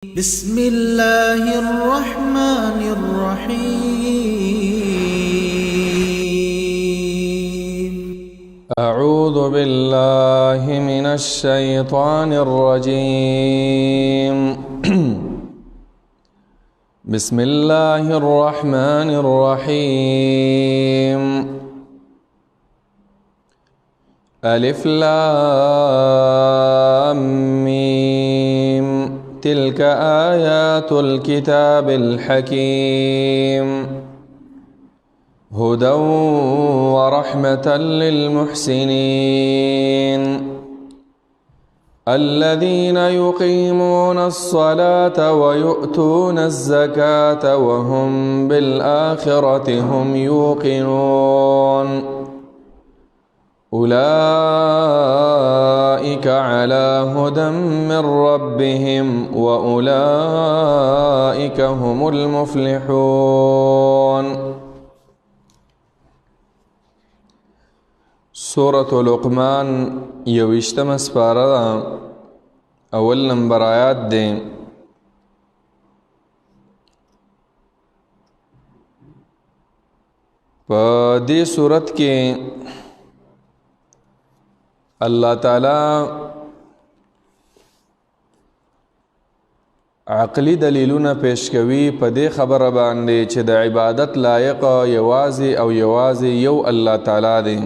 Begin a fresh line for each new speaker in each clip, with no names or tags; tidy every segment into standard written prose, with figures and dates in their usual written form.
بسم الله الرحمن الرحيم.
أعوذ بالله من الشيطان الرجيم. بسم الله الرحمن الرحيم. ألف لام ميم، تلك آيات الكتاب الحكيم، هدى ورحمة للمحسنين، الذين يقيمون الصلاة ويؤتون الزكاة وهم بالآخرة هم يوقنون، أولئك على هدى من ربهم وأولئك هم المفلحون. سورة لقمان یوشتمه سپاره ده، اول نمبر آیات دی. په دې صورت کې الله تعالی عقلی دلیلونه پیش کوي په دې خبره باندې چې د عبادت لایق یوازې او یوازې یو الله تعالی دی.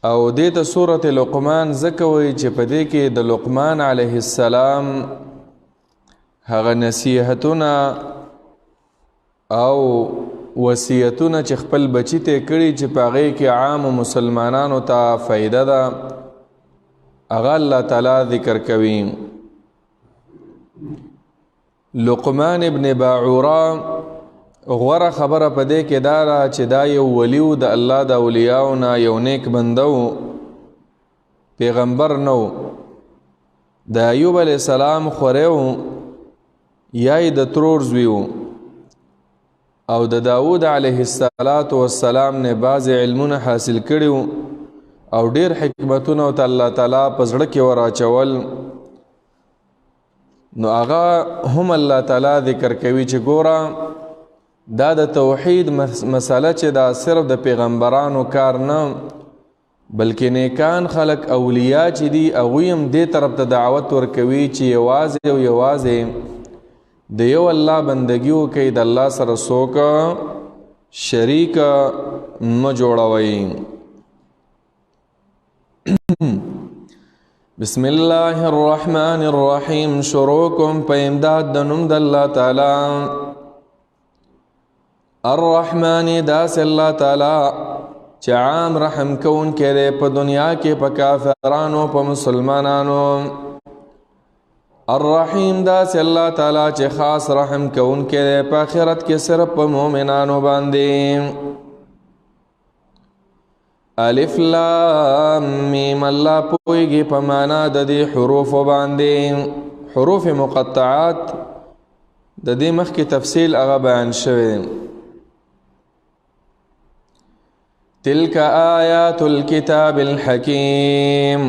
او دې ته سورة لقمان ځکه وایي چې په دې کې د لقمان علیه السلام هغه نصیحتونه او وصیتونه چې خپل بچی ته کړي چې په هغې کې عام مسلمانانو ته فایده ده، هغه الله تعالی ذکر کوي. لقمان ابن باعورا غوره خبره په دې کې دا ده چې دا یو ولی و، د الله د اولیاو نه یو نیک بنده و، پیغمبر نه و، د ایوب علیه السلام خوری و یا یې د ترور زوی و، او د داود علیه السلام نه بعضې علمونه حاصل کړي وو او ډېر حکمتونه ورته الله تعالی په زړه کې وراچول. نو هغه هم الله تعالی ذکر کوي چې ګوره دا د توحید مسله چې دا صرف د پیغمبرانو کار نه، بلکې نیکان خلق اولیاء چې دي هغوی هم دې طرف ته دعوت ورکوي چې یوازې او یوازې د یو الله بندگی وکړئ، د الله سره څوک شریک مه جوړوئ. بسم الله الرحمن الرحیم. شروع کوم په امداد د نوم د الله تعالی. الرحمن، داسې الله تعالی چې عام رحم کوونکی دی په دنیا کې په کافرانو په مسلمانانو. الرحیم، داسې الله تعالی چې خاص رحم کوونکی دی په آخرت کې صرف په مؤمنانو باندې. الف لام میم، الله پوهېږي په معنا د دې حروفو باندې. حروف مقطعات د دې مخکې تفصیل هغه بیان شوی دی. تلك آیات الكتاب الحکیم،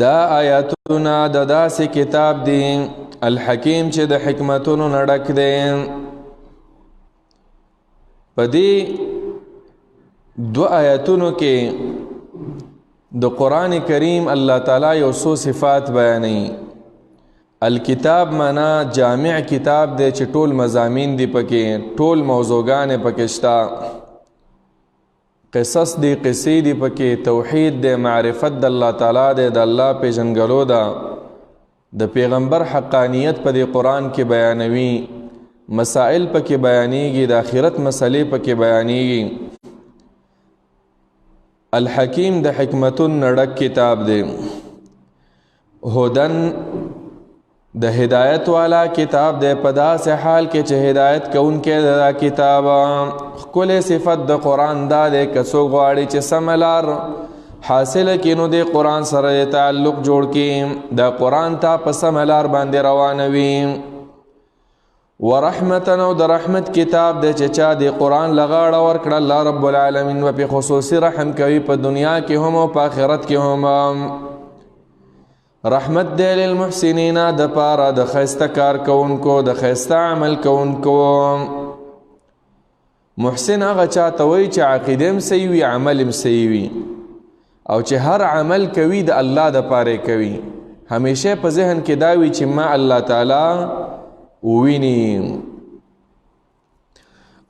دا آیاتونه د داسې کتاب دی الحکیم چې د حکمتونو نه ډک دی. په دې دو آیاتونو کې د قرآن کریم الله تعالی یو څو صفات بیانوي. الکتاب معنا جامع کتاب دی چې ټول مضامین دی پکې، ټول موضوعګانې پکې شته، قصص دی، قصې دی پکې، توحید دی، معرفت د الله تعالی دی، د الله پیژنګلو ده، د پیغمبر حقانیت په دې قرآن کې بیانوي، مسائل پکې بیانېږي، د آخرت مسئلې پکې بیانېږي. الحکیم د حکمتون نه ډک کتاب دی. هدن د هدایت والا کتاب دی، په داسې حال کې چې هدایت کوونکی دی دا کتاب. ښکلی صفت د قرآن دا دی که څوک غواړي چې سمه لار حاصله کړي نو د قرآن سره یې تعلق جوړ کړي، دا قرآن ته په سمه لار باندې روانوي. ورحمتا او د رحمت کتاب دی چې چا د قرآن لغاړه ورکړه، الله رب العالمین و په خصوصي رحم کوي، په دنیا کې هم او په آخرت کې هم. رحمت دی للمحسنین د پاره د ښایسته کار کوونکو، د ښایسته عمل کوونکو. محسن هغه چاته وایي چې عقیده هم صحیح وي، عمل هم صحیح وي، او چې هر عمل کوي د الله د پاره کوي، همیشه په ذهن کې دا وي چې ما الله تعالی وویني.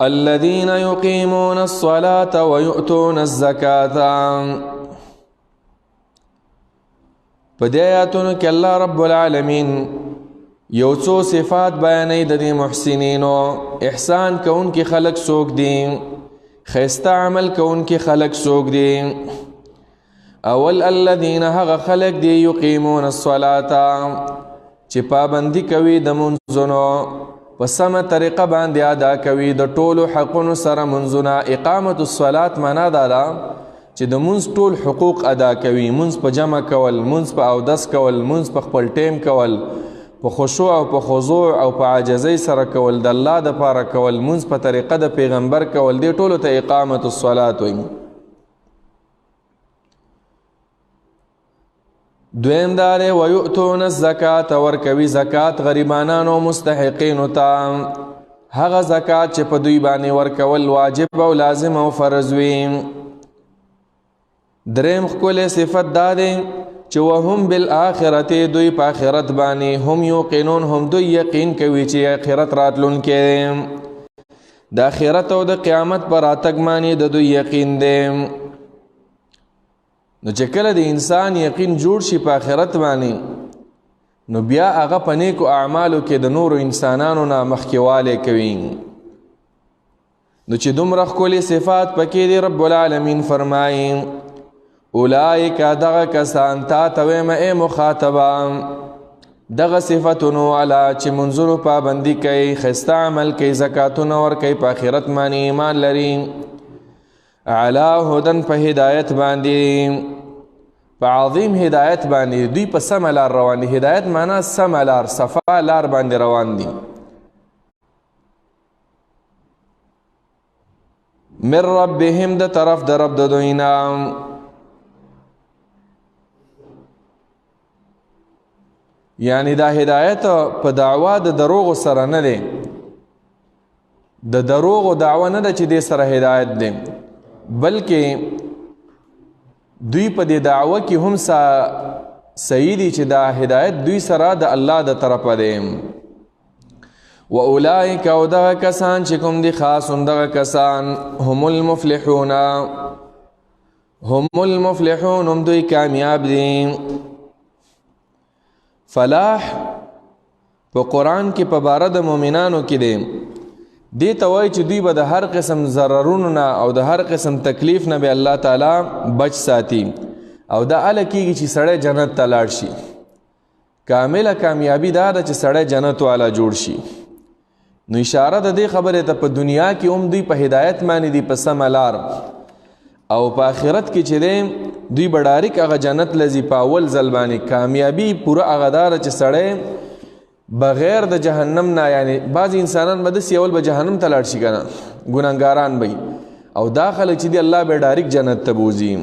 الذين يقيمون الصلاة ويؤتون الزكاة. په دې آیاتونو کې الله رب العالمین یو څو صفات بیانوي د دې محسنینو. احسان کوونکي خلک څوک دي؟ ښایسته عمل کوونکي خلک څوک دي؟ اول الذین هغه خلک دي یقیمون الصلاة، چې پابندي کوي د منځونو، په سمه طریقه باندې ادا کوي د ټولو حقونو سره منځونه. اقامت الصلاة معنا دا ده چې د منځ ټول حقوق ادا کوي، منځ په جمع کول، منځ په اودس کول، منځ په خپل ټیم کول، په خشوع او په خضوع او په عاجزۍ سره کول، د الله د پاره کول، منځ په طریقه د پیغمبر کول، دې ټولو ته اقامت الصلاة وایي. دویم دا دی ویؤتون الزکات، ورکوي زکات غریبانانو مستحقینو ته، هغه زکات چې په دوی باندې ورکول واجب او لازم او فرض وي. دریم ښکلی صفت دا دی چې وهم بالآخرت، دوی په آخرت باندې هم یوقنون، هم دوی یقین کوي چې آخرت راتلونکی دی، د آخرت او د قیامت پر راتګ باندې د دوی یقین دی. نو چې کله د انسان یقین جوړ شي په آخرت باندې، نو بیا هغه په نیکو اعمالو کې د نورو انسانانو نه مخکېوالی کوي. نو چې دومره ښکلي صفات پکې دي، رب العالمین فرمایي اولئک، دغه کسان تا ته وایم ای مخاطبه، دغه صفتونو والا چې منځونو پابندي کوي، ښایسته عمل کوي، زکاتونه ورکوي، په آخرت باندې ایمان لري، علی هدن، په هدایت باندې، په عظیم هدایت باندې، دوی په سمه لار روان دي. هدایت معنا سمه لار، صفا لار باندې روان دي. من ربهم، د طرف د رب د دوی نه. یعنی دا هدایت په دعوا د دروغو سره نه دی، د دروغو دعوا نه ده چې دې سره هدایت دی، بلکې دوی په دې دعوه کې هم صحیح دي چې دا هدایت دوی سره د الله د طرفه دی. و اولئک، او دغه کسان چې کوم دي خاص هم دغه کسان، هم المفلحون، هم المفلحون، هم دوی کامیاب دي. فلاح په قرآن کې په باره د مؤمنانو کې دی، دې ته وایي چې دوی به د هر قسم ضررونو نه او د هر قسم تکلیف نه به الله تعالی بچ ساتي، او دا هله کېږي چې سړی جنت ته لاړ شي. کامله کامیابي دا ده چې سړی جنت والا جوړ شي. نو اشاره د دې خبرې ته په دنیا کې هم دوی په هدایت باندې دي، په سمه لار، او په آخرت کې چې دی دوی به ډایرک هغه جنت لځي په اول ځل باندې. کامیابي پوره هغه دا ده چې سړی بغیر د جهنم نه، یعنی بعضې انسانان به داسې اول به جهنم ته لاړ شي که نه، ګناهګاران به وي، او دا خلک چې دي الله به ډایرک جنت ته بوځي.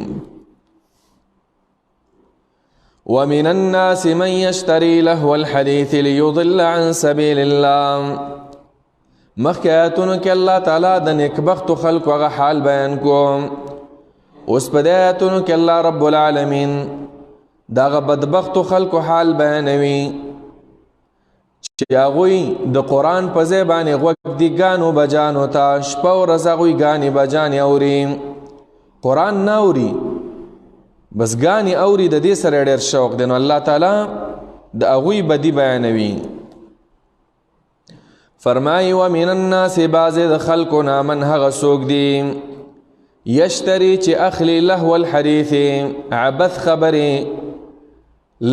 ومن الناس من يشتري لهو الحديث ليضل عن سبيل الله. مخکې آیاتونو کې الله تعالی د نیکبختو خلکو هغه حال بیان کو، اوس په دې آیاتونو کې الله رب العالمین دغه بدبختو خلکو حال بیانوي چې هغوی د قرآن په ځای باندې غوږ دي ګانو بجانو ته، شپه ورځ هغوی ګانې بجانې اوري، قرآن نه اوري، بس ګانې اوري، د دې سره ډېر شوق دی. نو الله تعالی د هغوی بدي بیانوي. فرمایي ومن الناس، بعضې د خلکو نه من هغه څوک دي یشتري چې اخلي لهو الحدیث، عبث خبرې.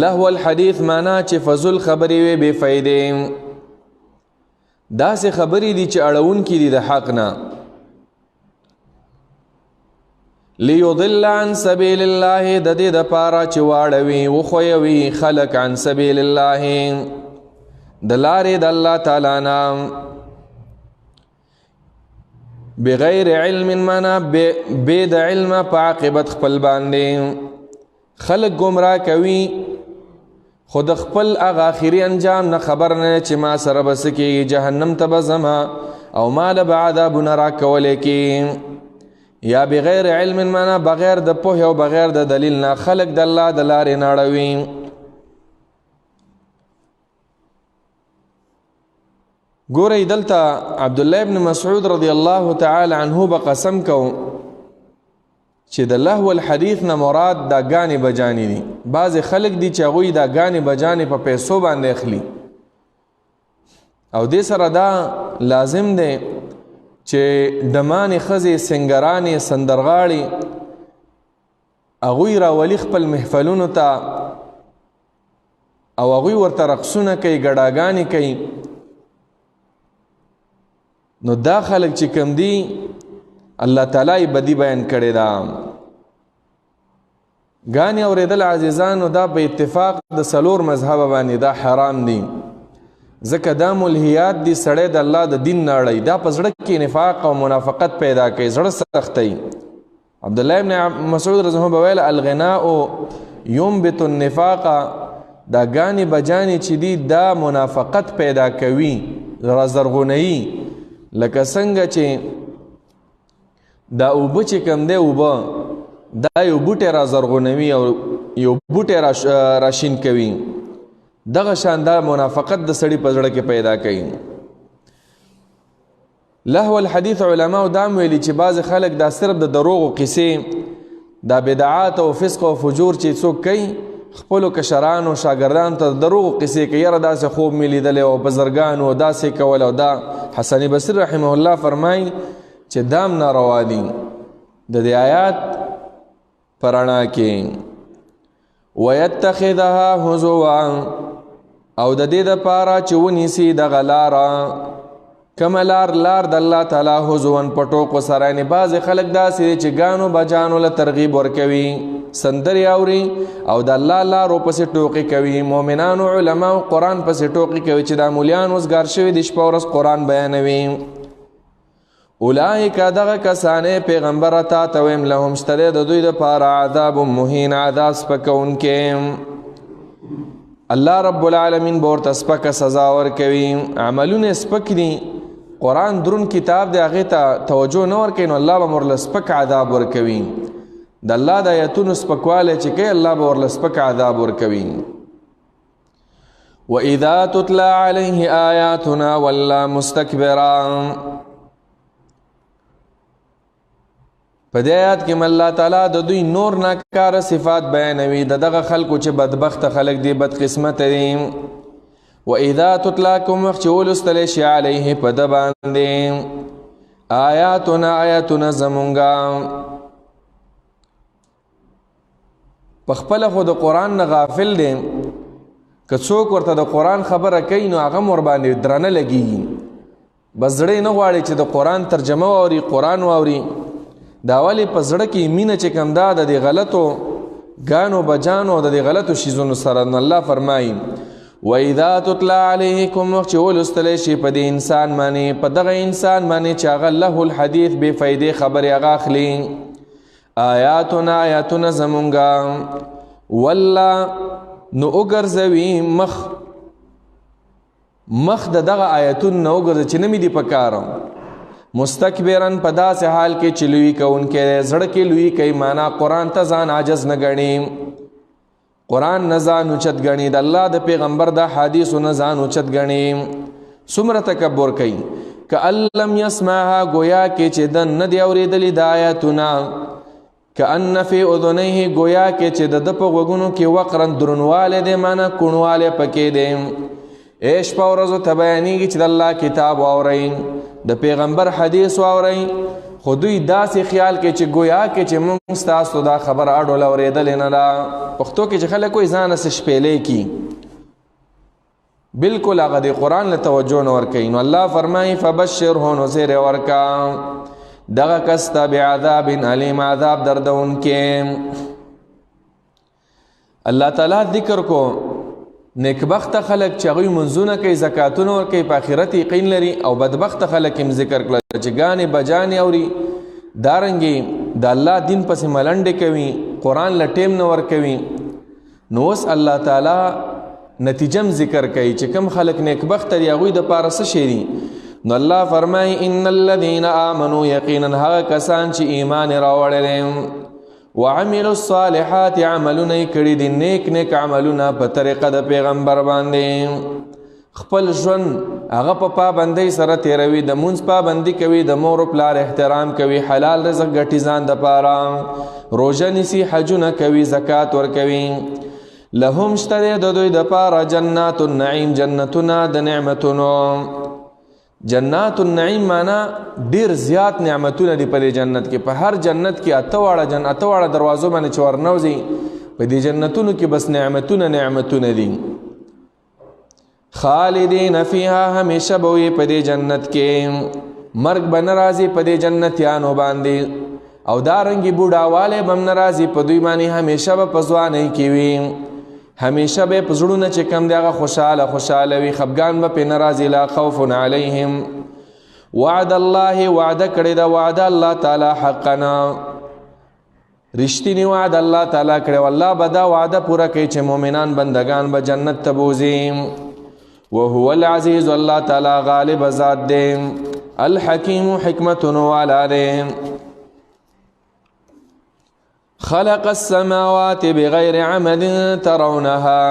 لهو الحدیث معنا چې فضل خبرې وي، بې فایدې، داسې خبرې دي چې اړوونکي دي د حق نه. لیضل عن سبیل الله، د دې دپاره چې واړوي وښویوي خلک عن سبیل الله، د لارې د الله تعالی نه بغیر علم، معنا بے د علم په عاقبت خپل باندې خلق گمراه کوي، خود خپل هغه اخري انجام نه خبر نه چې ما سره بس کې جهنم ته بزما او مال به عذابونه راکولې کې. یا بغیر علم معنا بغیر د پوهې او بغیر د دلیل نه خلق د الله د لارې نه اړوي. ګورئ دلته عبد الله ابن مسعود رضی الله تعالی عنه به قسم کو چې د لهو الحدیث نه مراد دا غانې بجانې دي. بعضې خلک دي چې هغوی دا غانې بجانې په پیسو باندې اخلي، او دې سره دا لازم دی چې ډمانې ښځې، سنګرانې، سندرغاړې هغوی راولي خپل محفلونو ته او هغوی ورته رقصونه کوي، ګډاګانې کوي. نو دا خلک چې کوم دي الله تعالی یې بدي بیان کړې ده. ګانې اورېدل عزیزانو دا په اتفاق د څلور مذهبه باندې دا حرام دي، ځکه دا ملهیات دي، سړی د الله د دین نه اړوي، دا په زړه کې نفاق او منافقت پیدا کوي، زړه سختوي. عبد الله ابن مسعود رضی الله عنه به ویل الغناء ينبت النفاق، دا ګانې بجانې چې دي دا منافقت پیدا کوي، رازرغونوي. لکه څنګه چې دا اوبه چې کوم دی اوبه دا یو بوټی را زرغونوي او یو بوټی راشین کوي، دغه شان دا منافقت د سړي په زړه کې پیدا کوي. لهو الحدیث علماو دا هم ویلي چې بعضې خلک دا صرف د دروغو قصې، دا بدعات او فسق او فجور چې څوک کوي خپلو کشرانو شاګردانو ته د دروغو قصې کوي، یاره داسې خوب مې لیدلی او بزرګانو داسې کول. او دا حسن بصري رحمه الله فرمایي چې دام ناروا دي د دې آیات په رڼا کې. ویتخذها هزوا، او د دې دپاره چې ونیسي دغه لاره، کومه لار؟ لار د الله تعالی هزوا په ټوکو سره. یعنې بعضې خلک داسې دي چې ګانو بجانو له ترغیب ورکوي، سندرې اوري او د الله لارو پسې ټوقې کوي، مؤمنانو علماو قرآن پسې ټوقې کوي چې دا مولیان وزګار شوي دي شپه ورځ قرآن بیانوي. اولئک دغه کسانې پیغمبره تا ته ویم لهم شته دی د دوی دپاره عذاب مهین، عذاب سپکوونکی. الله رب العالمین به ورته سپکه سزا ورکوي. عملونه یې سپک دي، قرآن درون کتاب دی هغې ته توجه نه ورکوي، نو الله به ورله سپک عذاب ورکوي. د الله د آیتونو سپکوالی چې کوي الله به ورله سپک عذاب ورکوي. وإذا تتلى عليه آياتنا ولا مستكبرا، په دې آیات کې الله تعالی د دوی نور ناکاره صفات بیانوي، د دغه خلکو چې بدبخته خلک دي، بدقسمته دي. وإذا تتلى کوم وخت چې ولوستلی شي علیه په ده باندې آیاتنا، آیاتونه زمونږه، په خپله خو د قرآن نه غافل دی، که څوک ورته د قرآن خبره کوي نو هغه هم ورباندې درنه لګېږي، بس زړه یې نه غواړي چې د قرآن ترجمه واوري، قرآن واوري. دا ولې په زړه کې مینه چې کوم ده د دې غلطو ګانو بجانو د دې غلطو شیزونو سره. نو الله فرمایي وَإِذَا تُتْلَى عَلَيْهِ کوم وخت چې ولوستلی شي په دې انسان باندې، په دغه انسان باندې چې هغه له الحدیث بې فایدې خبرې هغه اخلي، آیاتنا، آیاتونه زمونږه، ولا نو وګرځوي مخ، مخ د دغه آیتونو نه وګرځوي چې نه مې دي په کار، مستکبراً په داسې حال کې چې لوی کوونکی دی، زړه کې لوی کوي، معنا قرآن ته ځان عاجز نه ګڼي، قرآن نه ځان اوچت ګڼي، د الله د پیغمبر د حدیثو نه ځان اوچت ګڼي. څومره تکبر کوي، کأن لم یسمعها، ګویا کې چې ده نه دي اورېدلي دا آیتونه، کأن فی اذنیه، ګویا کې چې د ده په غوږونو کې وقرا درنوالی دی، معنا کوڼوالی پکې دی. ای شپه ورځو ته بیانېږي چې د الله کتاب واورئ، د پیغمبر حدیث واورئ، خو دوی داسې خیال کوي چې ګویا کې چې موږ ستاسو دا خبره اډول اورېدلې نه ده. پښتو کې چې خلک وایي ځان هسې شپېلې کي، بالکل هغه د قرآن له توجه نه ورکوي. نو الله فرمایي فبشره، نو زیری ورکا دغه کس ته بعذاب الیم، عذاب دردونکی. الله تعالی ذکر کو نیکبخت خلک چې هغوی منځونه کوي، زکاتونه ورکوي، په آخرت یقین لري، او بدبخت خلک هم ذکر کړل چې ګانې بجانې اوري، دارنګې د الله دین پسې ملنډې کوي، قرآن له ټیم نه ورکوي. نو اوس الله تعالی نتیجه هم ذکر کوي چې کم خلک نیکبخته دي هغوی دپاره څه شی دي. نو الله فرمایي ان الذین آمنو، یقینا هغه کسان چې ایمان یې راوړی دی، وعملوا الصالحات، عملونه یې کړي دي، نیک نیک عملونه په طریقه د پیغمبر باندې، خپل ژوند هغه په پابندۍ سره تیروي، د مونځ پابندي کوي، د مور او پلار احترام کوي، حلال رزق ګټي ځان دپاره، روژه نیسي، حجونه کوي، زکات ورکوي. لهم شته دی د دوی دپاره جنات النعیم، جنتونه د نعمتونو. جنات النعیم معنا ډیر زیات نعمتونه دي په دې جنت کې. په هر جنت کې اته واړه دروازو باندې چې ورنوځي په دې جنتونو کې بس نعمتونه نعمتونه دي. خالدین فیها، همیشه به وي په دې جنت کې، مرګ به نه راځي په دې جنتیانو باندې، او دارنګې بوډاوالی به هم نه راځي په دوی باندې، همیشه به په ځوانۍ کې وي، همیشه به په زړونه چې کم دی هغه خوشحاله خوشحاله وي، خفګان به پرې نه راځي. لا خوف علیهم، وعد الله، وعده کړې ده، وعده الله تعالی حقنا، رښتینی وعده الله تعالی کړې، والله به دا وعده پوره کوي چې مؤمنان بندگان به جنت ته بوځي. وهو العزیز، الله تعالی غالب ذات دی، الحکیم، حکمتونو والا دی. خلق السماوات بغیر عمد ترونها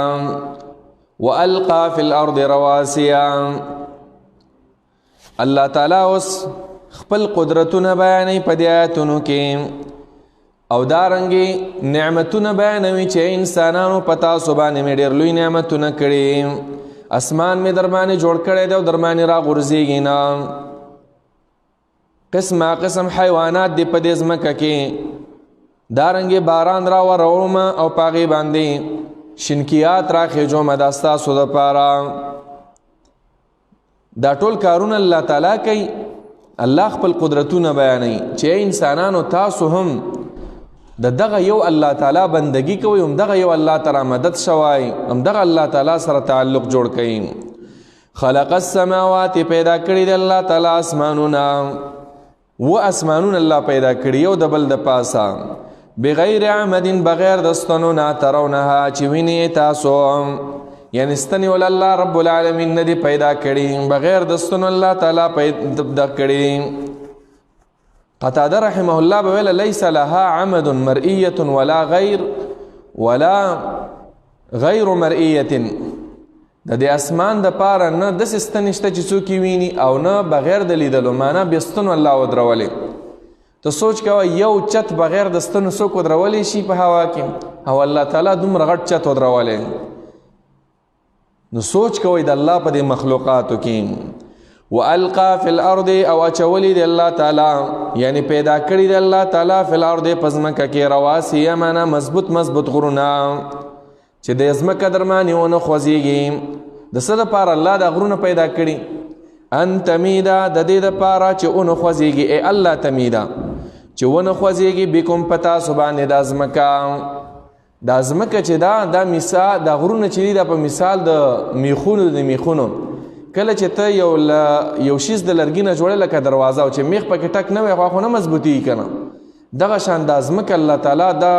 والقى في الارض رواسيا. الله تعالی اوس خپل قدرتونه بیانوي په دې آیتونو کې، او دارنګې نعمتونه بیانوي چې انسانانو په تاسو باندې مې ډېر لوی نعمتونه کړي، اسمان مې در باندې جوړ کړی دی او در باندې راغورځېږي نه، قسمه قسم حیوانات دي په دې ځمکه کې، دارنګې باران را وروم او په هغې باندې شینکیات راخېژوم دا ستاسو دپاره. دا ټول کارونه الله تعالی کوي. الله خپل قدرتونه بیانوي چې انسانانو تاسو هم د دغه یو الله تعالی بندگی کوئ، هم دغه یو الله تعالی مدد شوای، هم دغه الله تعالی سره تعلق جوړ کړئ. خلق السماوات، پیدا کړي د الله تعالی اسمانونه، و اسمانونه الله پیدا کړي یو د بل د پاسه، بغیر عمد، بغیر د ستنو نه، ترونها، چې ویني تاسو، یعنی ستنې ول الله رب العالمین نه دي پیدا کړي، بغیر د ستنو الله تعالی پیدا کړي. قتاده رحمه الله به ویل لیس لها عمد مرئیة ولا غیر ولا غیر مرئیة. د دې اسمان د پاره نه داسې ستنې شته چې څوک یې ویني او نه بغیر د لیدلو، معنا بې ستنو الله ودرولې. ته سوچ کوه یو چت بغیر د ستنو څوک ودرولی شي په هوا کې، او الله تعالی دومره غټ چت ودرولی. نو سوچ کوئ د الله په دې مخلوقاتو کې. والقا فی الارض، او اچولی دی الله تعالی، یعنی پیدا کړی دی الله تعالی فی الارض، په ځمکه کې رواسي، معنا مضبوط مضبوط غرونه چې د ځمکه درمانې ونه خوځېږي. د څه دپاره الله دا غرونه پیدا کړي؟ ان تمیدا، د دې دپاره چې ونه خوځېږي. ای الله تمیدا، چې ونه خوځېږي بکم، په تاسو باندې دا ځمکه. دا ځمکه چې دا دا مثال، دا غرونه چې دي دا په مثال د میخونو، د میخونو کله چې ته یو شیز د لرګي نه جوړې لکه دروازه، او چې میخ پکې ټک نه وي خو نه مضبوطېږي که نه. دغه شان دا ځمکه الله تعالی دا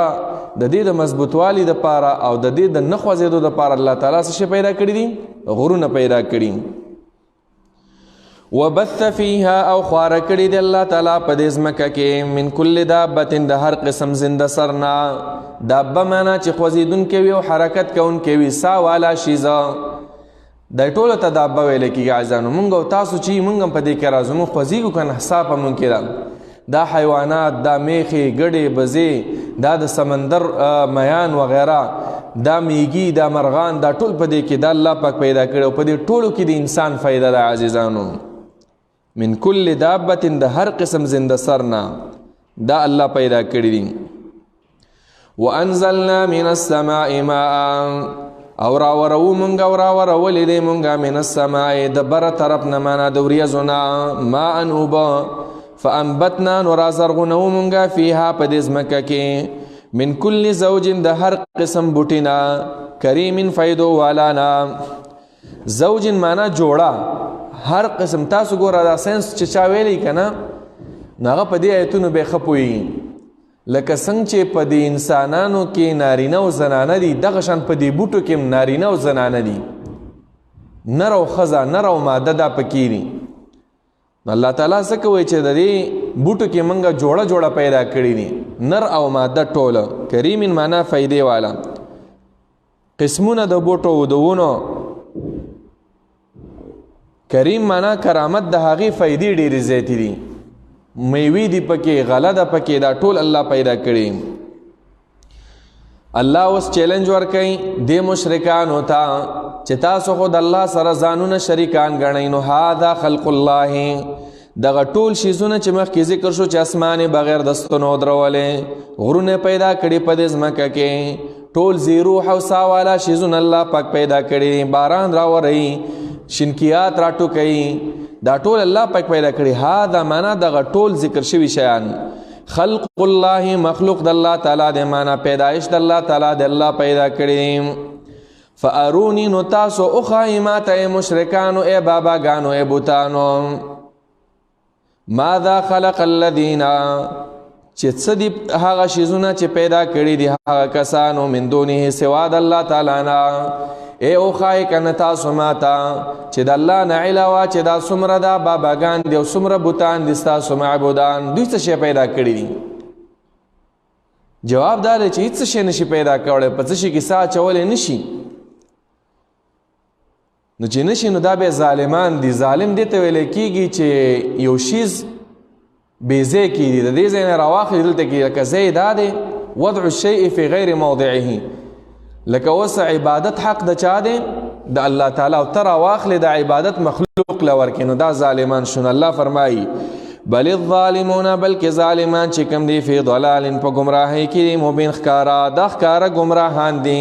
د دې د مضبوطوالي دپاره او د دې د نه خوځېدو دپاره الله تعالی څه شی پیدا کړي دي؟ غرونه پیدا کړي. وبث فیها، او خواره کړي دي الله تعالی په دې ځمکه کې من کل دابة، د هر قسم زنده سرنا. دابه معنا چې خوځېدونکی وي او حرکت کوونکی وي، سا والا شیزه، دا ټولو ته دابه ویل کېږي. عزیزانو مونږ او تاسو چې مونږ هم په دې کې راځو، مونږ خوځېږو که نه، سا په مونږ کې ده. دا حیوانات، دا میخې، ګډې، بزې، دا د سمندر میان وغیره، دا میږي، دا مرغان، دا ټول په دې کې دا الله پاک پیدا کړي، او په دې ټولو کې د انسان فایده ده. عزیزانو من کل دابة، د هر قسم زنده سرنا دا الله پیدا کړي دي. وانزلنا من السماء ماء، او راورو مونږ، او راورولې دی مونږ من السماء، د بره طرف نه، معنا د وریځو نه، ماء اوبه، فانبتنا، نو را زرغونو مونږه فیها، په دې ځمکه کې، من کل زوج، د هر قسم بوټینا، کریم فیدو والانا. زوج معنا جوړه، هر قسم. تاسو ګوره دا ساينس چې چا ویلی کنه، هغه په دې آیتونو به خپوي. لکه څنګه چې په دې انسانانو کې نارینه او زنانه دي، دغه شان په دې بوټو کې نارینه او زنانه دي، نر او ښځه، نر او ماده دا پکې دي. الله تعالی څه کوي چې د دې بوټو کې مونږه جوړه جوړه پیدا کړي دي، نر او ماده ټوله. کریم معنا فایدې والا، قسمونه د بوټو او د ونو. کریم معنا کرامت، د هغې فایدې ډېرې زیاتې دي، میوې دي پکې، غله ده پکې، دا ټول الله پیدا کړي. الله اوس چیلنج ورکوي دې مشرکانو ته چې تاسو خو د الله سره ځانونه شریکان ګڼئ، نو هذا خلق الله، دغه ټول شیزونه چې مخکې ذکر شو چې اسمان یې بغیر د ستنو درولې، غرونه پیدا کړي په دې ځمکه کې، ټول ذي روح او سا والا شیزونه الله پاک پیدا کړي، باران راوري، شنکیات راټوکوي، دا ټول الله پاک پیدا کړي. هذا معنا دغه ټول ذکر شوي شیان خلق الله، مخلوق د الله تعالی د معنا پیدایش د الله تعالی د الله پیدا کړي. فارونی، نو تاسو اوخای ما ته مشرکانو، ای باباګانو، ای بوتانو، ماذا خلق الذین، چې څه دي هغه شیزونه چې پیدا کړي دي هغه کسانو، من دونه سوا د الله تعالی نه. ای اوخای کنه تاسو ما ته چې د الله نه علاوه چې دا څومره دا باباګان دي او څومره بوتان دي ستاسو معبودان، دوی څه شی پیدا کړي دي؟ جواب دا دی چې هیڅ شی نشي پیدا کولی، په څه شي کې ساه اچولی نشي. نو چې نشي نو دا به ظالمان دي. ظالم دې ته ویل کېږي چې یو شیز بې ځای کې دي، د دې ځای نه راواخلي دلته کې، لکه ځای دا دی وضع الشیء فی غیر موضعه. لکه اوس عبادت حق د چا دی؟ د الله تعالی، او ته راواخلې د عبادت مخلوق له ورکې، نو دا ظالمان شون. الله فرمایي بل الظالمون، بلکې ظالمان چې کوم دي، فی ضلال، په ګمراهۍ کې دي، مبین ښکاره، دا ښکاره ګمراهان دي.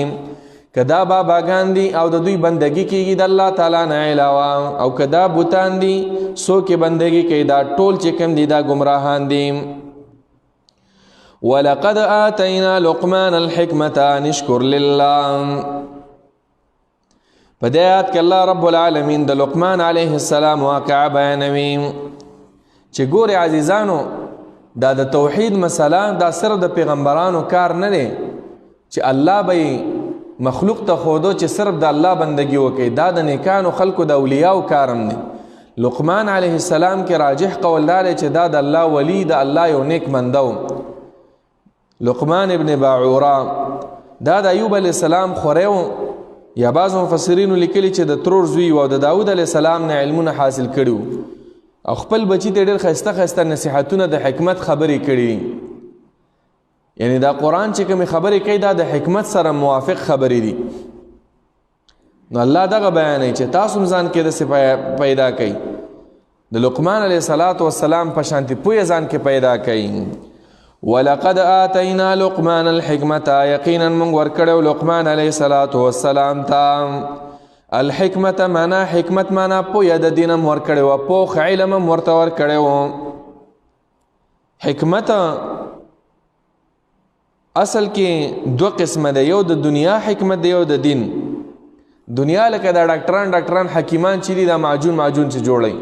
که دا باباګان دي او د دوی بندګي کیږي د الله تعالی نه علاوه، او که دا بوتان دي څوک یې بندګي کوي، دا ټول چې کوم دي دا ګمراهان دي. ولقد آتینا لقمان الحکمة ان اشکر لله. په دې آیات کې الله رب العالمین د لقمان علیه السلام واقعه بیانوي چې ګورې عزیزانو، دا د توحید مسله دا صرف د پیغمبرانو کار نه دی چې الله به مخلوق ته ښودو چې صرف د الله بندگی وکړي، دا د نیکانو خلکو د اولیاو کار هم دی. لقمان علیه السلام کې راجح قول دا دی چې دا د الله ولی، د الله یو نیک بنده و. لقمان ابن باعورا دا د ایوب علیه السلام خوری و، یا بعض مفسرینو لیکلي چې د ترور زوی و، او د داود علیه السلام نه علمونه حاصل کړي وو، او خپل بچي ته ډېر ښایسته ښایسته نصیحتونه د حکمت خبرې کړي. یعنی دا قرآن چې کومې خبرې کوي دا د حکمت سره موافق خبرې دي. نو الله دغه بیانوي چې تاسو هم ځان کې داسې پیدا کړئ، د لقمان علیه الصلاة والسلام په شانتې پوهه ځان کې پیدا کړئ. ولقد آتینا لقمان الحکمة، یقینا موږ ورکړی لقمان علیه الصلاة والسلام ته الحکمة، معنا حکمت، معنا پوهه د دین هم ورکړی وه، پوخ علم هم ورته ورکړی و. حکمت اصل کې دوه قسمه دی، یو د دنیا حکمت دی، یو د دین. دنیا لکه دا ډاکټران حکیمان چې دي، دا معجون چې جوړوي،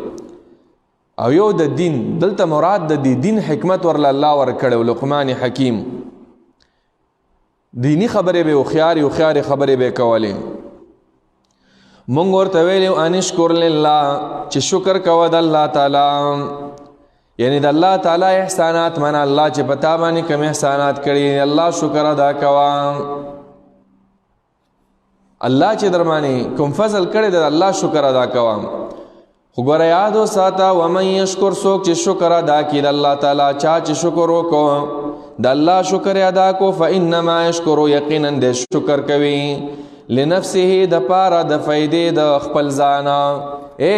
او یو د دین. دلته مراد د دې دین حکمت ورله الله ورکړی و، لقمان حکیم. دینی خبرې به هوښیارې هوښیارې خبرې به کولې. مونږ ورته ویلي ان اشکر لله، چې شکر کوه د الله تعالی، یعنی د الله تعالی احسانات منه، الله چې په تا باندې کوم احسانات کړي الله شکر ادا کوه. الله چې در باندې کوم فضل کړی د الله شکر ادا کوه. خو ګوره یاد وساته، ومن یشکر، څوک چې شکر ادا کړي د الله تعالی، چا چې شکر وکړو د الله شکر ادا کو، فانما یشکر، یقینا د شکر کوي، لنفسه، د پاره د فائدې د خپل ځانه. اے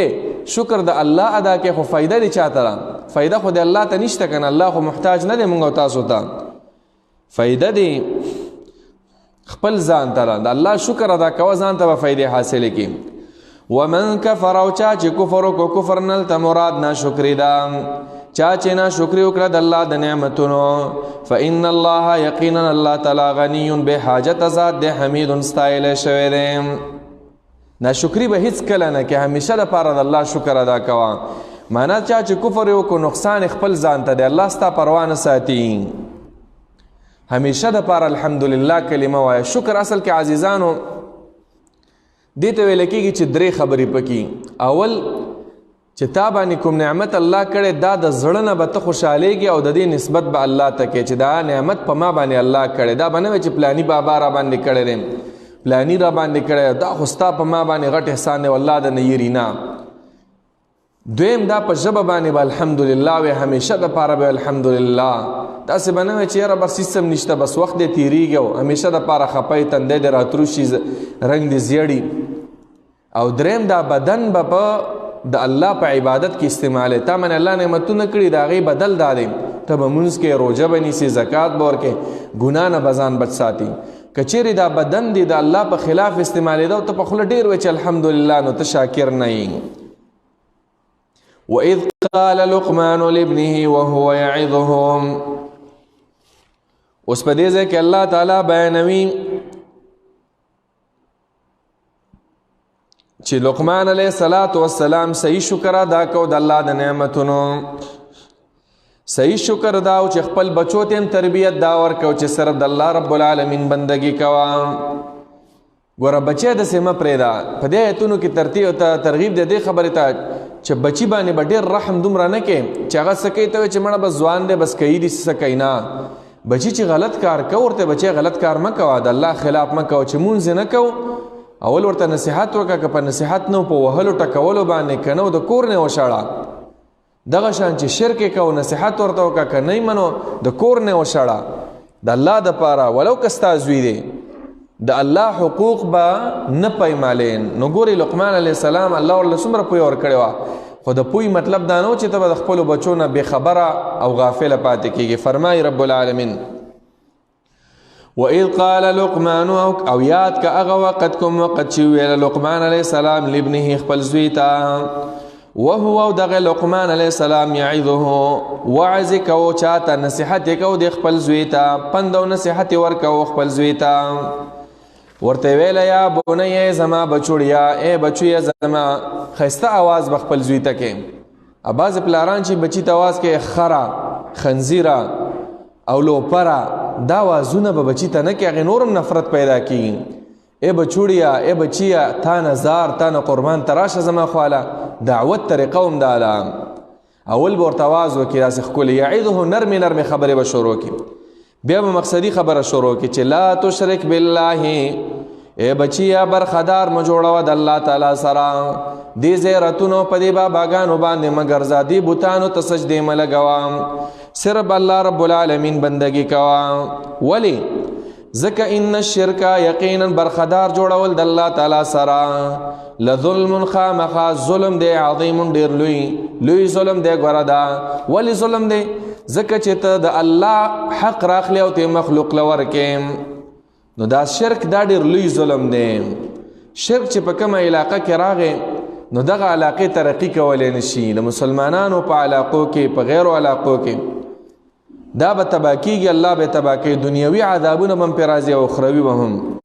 شکر د الله ادا کې خو فائدہ دی چاته را، فائدہ خو د الله ته نشته کنه، الله خو محتاج نه دی مونږ او تاسو ته، فائدہ دی خپل ځان ته را، د الله شکر ادا کوه ځان ته به فائدې حاصلې کړي. ومن کفر، او چا چې کفر وکړو، کفر نلته مراد ناشکري ده، چا چې نا شکر وکړه د الله د نعمتونو، فإن الله یقینا الله تعالی غنی به حاجت ذات د حمید ستایل شوی دی. ناشکری به هیڅ کله نه کې، همیشه د پاره د الله شکر ادا کوه. معنا چا چې کفر وکړو نقصان خپل ځان ته دی، الله ستا پروا نه ساتي. همیشه د پاره الحمدلله کلمه وایه. شکر اصل کې عزیزانو دې ته ویل کېږي چې درې خبرې پکې. اول چې تا باندې کوم نعمت الله کړی دا د زړه نه به ته خوشحالېږي او د دې نسبت به الله ته کوې چې دا نعمت په ما باندې الله کړی، دا به نه وي چې پلاني بابا را باندې کړی دی، پلانی را باندې کړی، دا خو ستا په ما باندې غټ احسان دی، والله د نه یېري نه. دویم دا په ژبه باندې به الحمدلله وي، همیشه د پاره به الحمدلله. داسې به نه وي چې یاره بس هېڅ هم نشته، بس وخت دې تېرېږي او همیشه د پاره خپه یې، تندی دې راتروشي، رنګ دې زیړي. او دریم دا بدن به په د الله په عبادت کې استعمالې. تا باندې الله نعمتونه کړي، د هغې بدل دا دی، ته به مونځ کوې، روژه به نیسې، زکات به ورکوې، ګناه نه به ځان بچ ساتي. که چیرې دا بدن دی د الله په خلاف استعمالېده او ته په خوله ډېر وایې چې الحمدلله، نو ته شاکر نه یې. وإذ قال لقمان لابنه وهو يعظهم. اوس په دې ځای کې الله تعالی بیانوي چې لقمان علیه الصلاة والسلام صحیح شکر ادا کو د الله د نعمتونو. صحیح شکر دا او چې خپل بچو ته هم تربیت دا ورکو چې صرف د الله رب العالمین بندگی کوه. ګوره بچی داسې مه پرېږده. په دې آیتونو کې ترتیب ته ترغیب دی دې خبرې ته چې بچی باندې به ډېر رحم دومره نه کوې چې هغه څه کوي ته وایې چې مړه بس ځوان دی بس کوي دې څه کوي. نه، بچی چې غلط کار کوه ورته بچی غلط کار مه کوه، د الله خلاف مه کوه. چې مونځ یې نه کوو اول ورته نصیحت وکړه، که په نصیحت نه په وهلو ټکولو باندې که نه د کور نه وشاړه. دغه شان چې شرک یې کوو نصیحت ورته وکړه، که نه یې منو د کور نه وشاړه. د الله دپاره ولو که ستا زوی دی د الله حقوق به نه پیمالین. نو ګورې لقمان علیه السلام الله ورله څومره پوهه ورکړې وه، خو د پوهې مطلب دا نه و چې ته به د خپلو بچو نه بېخبره او غافله پاتې کېږي. فرمایي رب العالمین وَإِذْ قَالَ لُقْمَانُ او یاد که هغه وخت کوم وخت چې ویل لقمان علیه السلام لابنه خپل زوی ته، وهو او دغه لقمان علیه السلام یعظه وعظ کوو، چاته نصیحت یې کوو د خپل زوی ته، پند او نصیحت یې ورکوو خپل زوی ته. ورته ویل یا بنیه زما بچوړیا، ای بچویه زما. ښایسته اواز به خپل زوی ته کوي. بعضې پلاران چې بچي ته اواز کوي خره، خنزیره او لوپره، دا وازونه به بچي ته نه کوي، هغې نور هم نفرت پیدا کېږي. ای بچوړیا، ای بچیه، تا نه زار، تا نه قربان، ته راشه زما خواله. دعوت طریقه هم دا ده. اول به ورته اواز وکړي داسې ښکلې، یعظه نرمې نرمې خبرې به شروع کړي، بیا به مقصدي خبره شروع کړي چې لا تشرک بالله، ای بچیه برخدار مه جوړوه د الله تعالی سره، دې زیارتونو په دې باباګانو باندې مه ګرځه، دې بتانو ته سجدې مه لګوه، صرف الله رب العالمین بندګي کوه. ولې؟ ځکه ان الشرک یقینا برخدار جوړول د الله تعالی سره لظلم خامخا ظلم دی عظیم ډیر لوی لوی ظلم دی. ګوره دا ولې ظلم دی؟ ځکه چې ته د الله حق راخلې او ته مخلوق له ورکې. نو دا شرک دا ډیر لوی ظلم دی. شرک چې په کومه علاقه کې راغی نو دغه علاقې ترقي کولی نشي. د مسلمانانو په علاقو کې، په غیرو علاقو کې دا به تباه کېږي، الله به تباه کوي، دنیوي عذابونه به هم پرې راځي او اخروي به هم.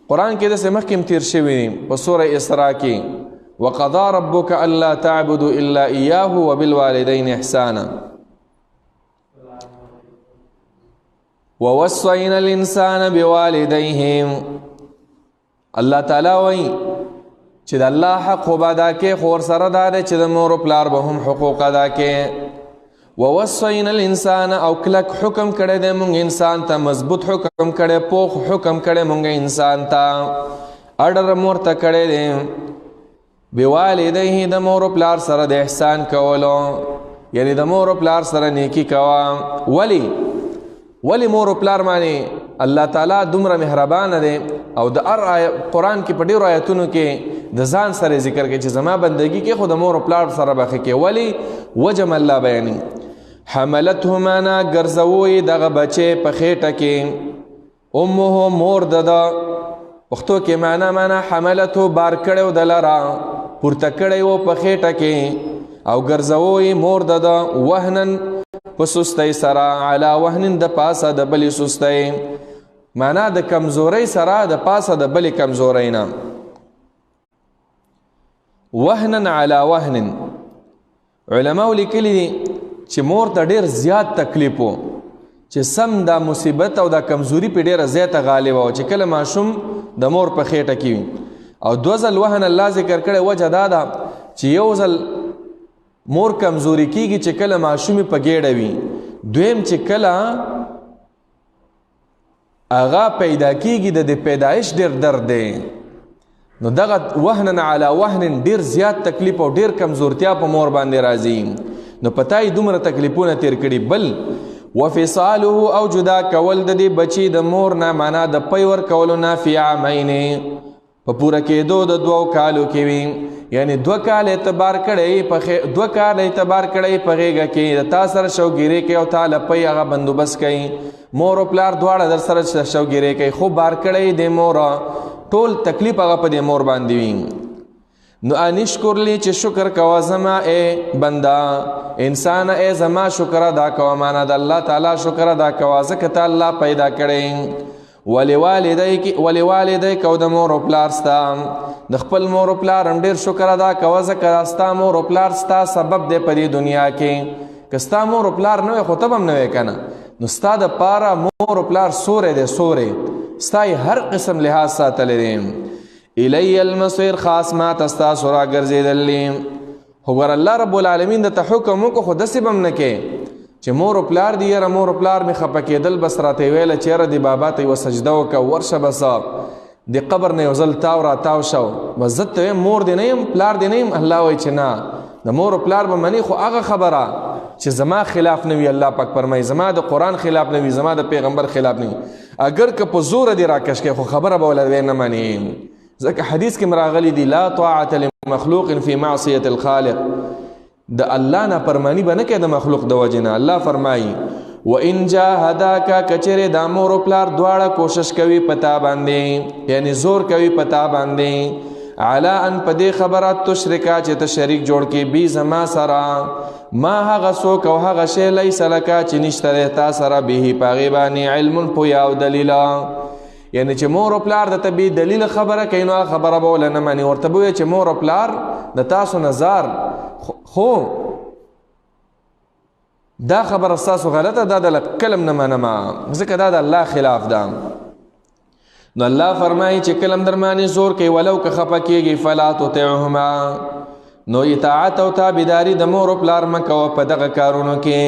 قرآن کې داسې مخکې هم تېر شوي دي په سوره اسراء کې، وقضى ربك ألا تعبدوا إلا إياه وبالوالدين إحسانا ووصينا الإنسان بوالديه. الله تعالی وایي چې د الله حق خو به ادا کوې، خو ورسره دا دی چې د مور و پلار به هم حقوق ادا کوې. ووصینا الانسان، او کلک حکم کړی دی مونږ انسان ته، مضبوط حکم کړی، پوخ حکم کړی مونږ انسان ته، اډر مو ورته کړی دی، بوالدیه د مور و پلار سره د احسان کولو، یعنی د مور و پلار سره نیکی کوه. ولی ولی مور و پلار باندې الله تعالی دومره مهربان دی، او د هر قرآن کې په ډېرو آیتونو کې د ځان سره ذکر کوي چې زما بندګي کې خو د مور و پلار سره به ښه کوي. ولی وجم الله بیانوي، حملته معنا ګرځوو یې دغه بچی په خېټه کې، امه مور د ده، پښتو کې معنا معنا حملته بار کړی و د لره، پورته کړی و په خېټه کې، او ګرځوو یې مور د ده وهنن په سستۍ سره، علا وهنن د پاسه د بلې سستۍ، معنا د کمزورۍ سره د پاسه د بلې کمزورۍ نه. وهنن علا وهنن، علماو لیکلي دي چې مور ته ډېر زیات تکلیف و، چې سم دا مصیبت او دا کمزوري په ډېره زیاته غالبه وه چې کله ماشوم د مور په خېټه کې وي. او دوه ځل وهن الله ذکر کړی، وجه دا ده چې یو ځل مور کمزوري کیږي چې کله ماشوم په ګېډه وي، دویم چې کله هغه پیدا کیږي د دې پیدایش ډېر درد دی. نو دغه وهنن علی وهنن ډېر زیات تکلیف او ډېر کمزورتیا په مور باندې راځي. نو پتا یې دومره تکلیفونه تیر کړي. بل وفصاله او جدا کول د دې بچي د مور نه، معنا د پی ورکولو نه، فی عامین په پوره کېدو د دوو کالو کې وي. یعنی دوه کال اعتبار کړی په دوه کال اعتبار کړی په غېږه کې، د تا سره شوګیرې کوي او تا له پی هغه بندوبست کوي. مور او پلار دواړه در سره شوګیرې کوي، خو بار کړی د مور ټول تکلیف هغه په دې مور باندې وي. نو انشکر لی چې شکر کوه زما ای بنده انسان، ای زما شکر ادا کوه، معنا د الله تعالی شکر ادا کوه ځکه ته الله پیدا کړی. ولوالدیک او د مور او پلار ستا، د خپل مور او پلار هم ډېر شکر ادا کوه ځکه ستا مور او پلار ستا سبب دی په دې دنیا کې. که ستا مور او پلار نه وی خو ته به هم نه وی که نه، نو ستا د پاره مور او پلار سوری دی، سوری ستا یې هر قسم لحاظ ساتلی دی. الی المصیر، خاص ما ته ستاسو راګرځېدل دي. خو ګوره الله رب العالمین درته حکم وکړو، خو داسې به هم نه کوې چې مور او پلار دي، یاره مور او پلار مې خفه کېدل، بس راته یې ویله چې یاره دې بابا ته یوه سجده وکړه، ورشه بس د قبر نه یو ځل تاو را تاو شو، بس زه ته وایم مور دې نه یم پلار دې نه یم. الله وایي چې نه، د مور او پلار به منې، خو هغه خبره چې زما خلاف نه وي، الله پاک فرمایي زما د قرآن خلاف نه وي، زما د پیغمبر خلاف نه وي، اګر که په زوره دې راکش کړي خو خبره به ولر نه منې. ځکه حدیث کې راغلي دي لا طاعة لمخلوق فی معصیة الخالق، د الله نه فرمانی به نه کوي د مخلوق د وجې نه. الله فرمایي وان جاهداک، کچرې دا مور او پلار دواړه کوشش کوي په تا باندې، یعنی زور کوي په تا باندې، علی ان په دې خبره تشرکا چې ته شریک جوړ کې بی زما سره، ما هغه څوک او هغه شی لیس لک چې نشته دی تا سره به په هغې باندې علم پویا او دلیل. یعنی چې مور او پلار د ته بې دلیل خبره کوي نو هغه خبره به وله نه منې، ورته به ووایې چې مور او پلار د تاسو نه ځار، خو دا خبره ستاسو غلطه ده، دا د کلم نه منم، ځکه دا د الله خلاف ده. نو الله فرمایي چې کلم در باندې زور کوي ولو که خفه کېږي فلا تطعهما، نو اطاعت او تابعداري د مور او پلار مه کوه په دغه کارونو کې،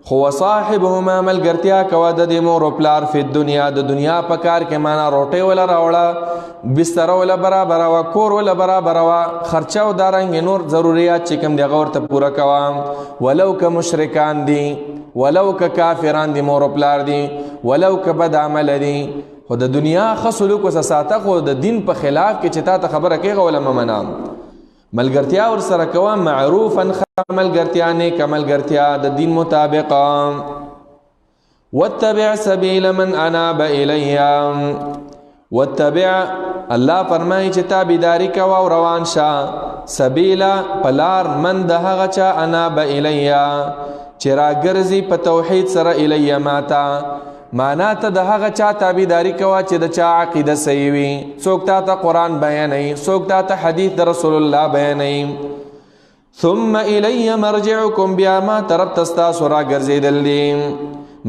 خو وصاحبهما ملګرتیا کوه د دې مور او پلار فی الدنیا، د دنیا په کار کې، معنا روټۍ وله راوړه، بستره وله برابره وه، کور وله برابره وه، خرچه او دارنګې نور ضروریات چې کوم دی هغه ورته پوره کوه. ولو که مشرکان دي، ولو که کافران دي، مور او پلار دي، ولو که بد عمل دي، خو د دنیا ښه سلوک ورسره ساته، خو د دین په خلاف کې چې تا ته خبره کوي هغه وله مه منه. ملګرتیا ورسره کوه معروفا، ښه ملګرتیا، نیکه ملګرتیا د دین مطابق. واتبع سبیل من اناب الی، واتبع الله فرمایي چې تابعداري کوه او روان شه، سبیل پلار، من د هغه چا، اناب الی چې راګرځي په توحید سره، الی ماته، معنا ته د هغه چا تابعداري کوه چې د چا عقیده صحیح وي، څوک تا ته قرآن بیانوي، څوک تا ته حدیث د رسول الله بیانوي. ثم الی مرجعکم، بیا ما طرف ته ستاسو راګرځېدل دي،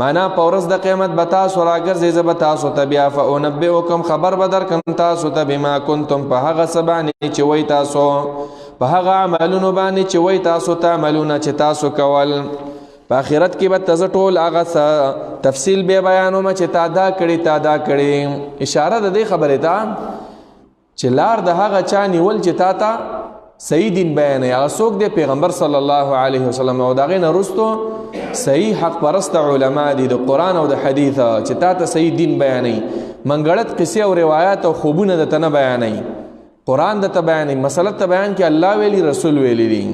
معنا په ورځ د قیامت به تاسو راګرځئ، زه به تاسو ته بیا فانبئکم خبر به درکړم تاسو ته بما کنتم په هغه څه باندې چې وئ تاسو، په هغه عملونو باندې چې وئ تاسو ته، عملونه چې تاسو کول. په آخرت کې به ته زه ټول هغه څه تفصیل بیا بیانوم چې تا دا کړي تا دا کړي. اشاره د دې خبرې ته چې لار د هغه چا نیول چې تا ته صحیح دین بیانوي، هغه څوک دی؟ پیغمبر صلی الله علیه وسلم او د هغې نه وروسته صحیح حق پرسته علما دي د قرآن او د حدیث چې تا ته صحیح دین بیانوي، منګړت قصې او روایات او خوبونه درته نه بیانوي، قرآن درته بیانوي، مسله ته بیان کې الله ویلي رسول ویلي دي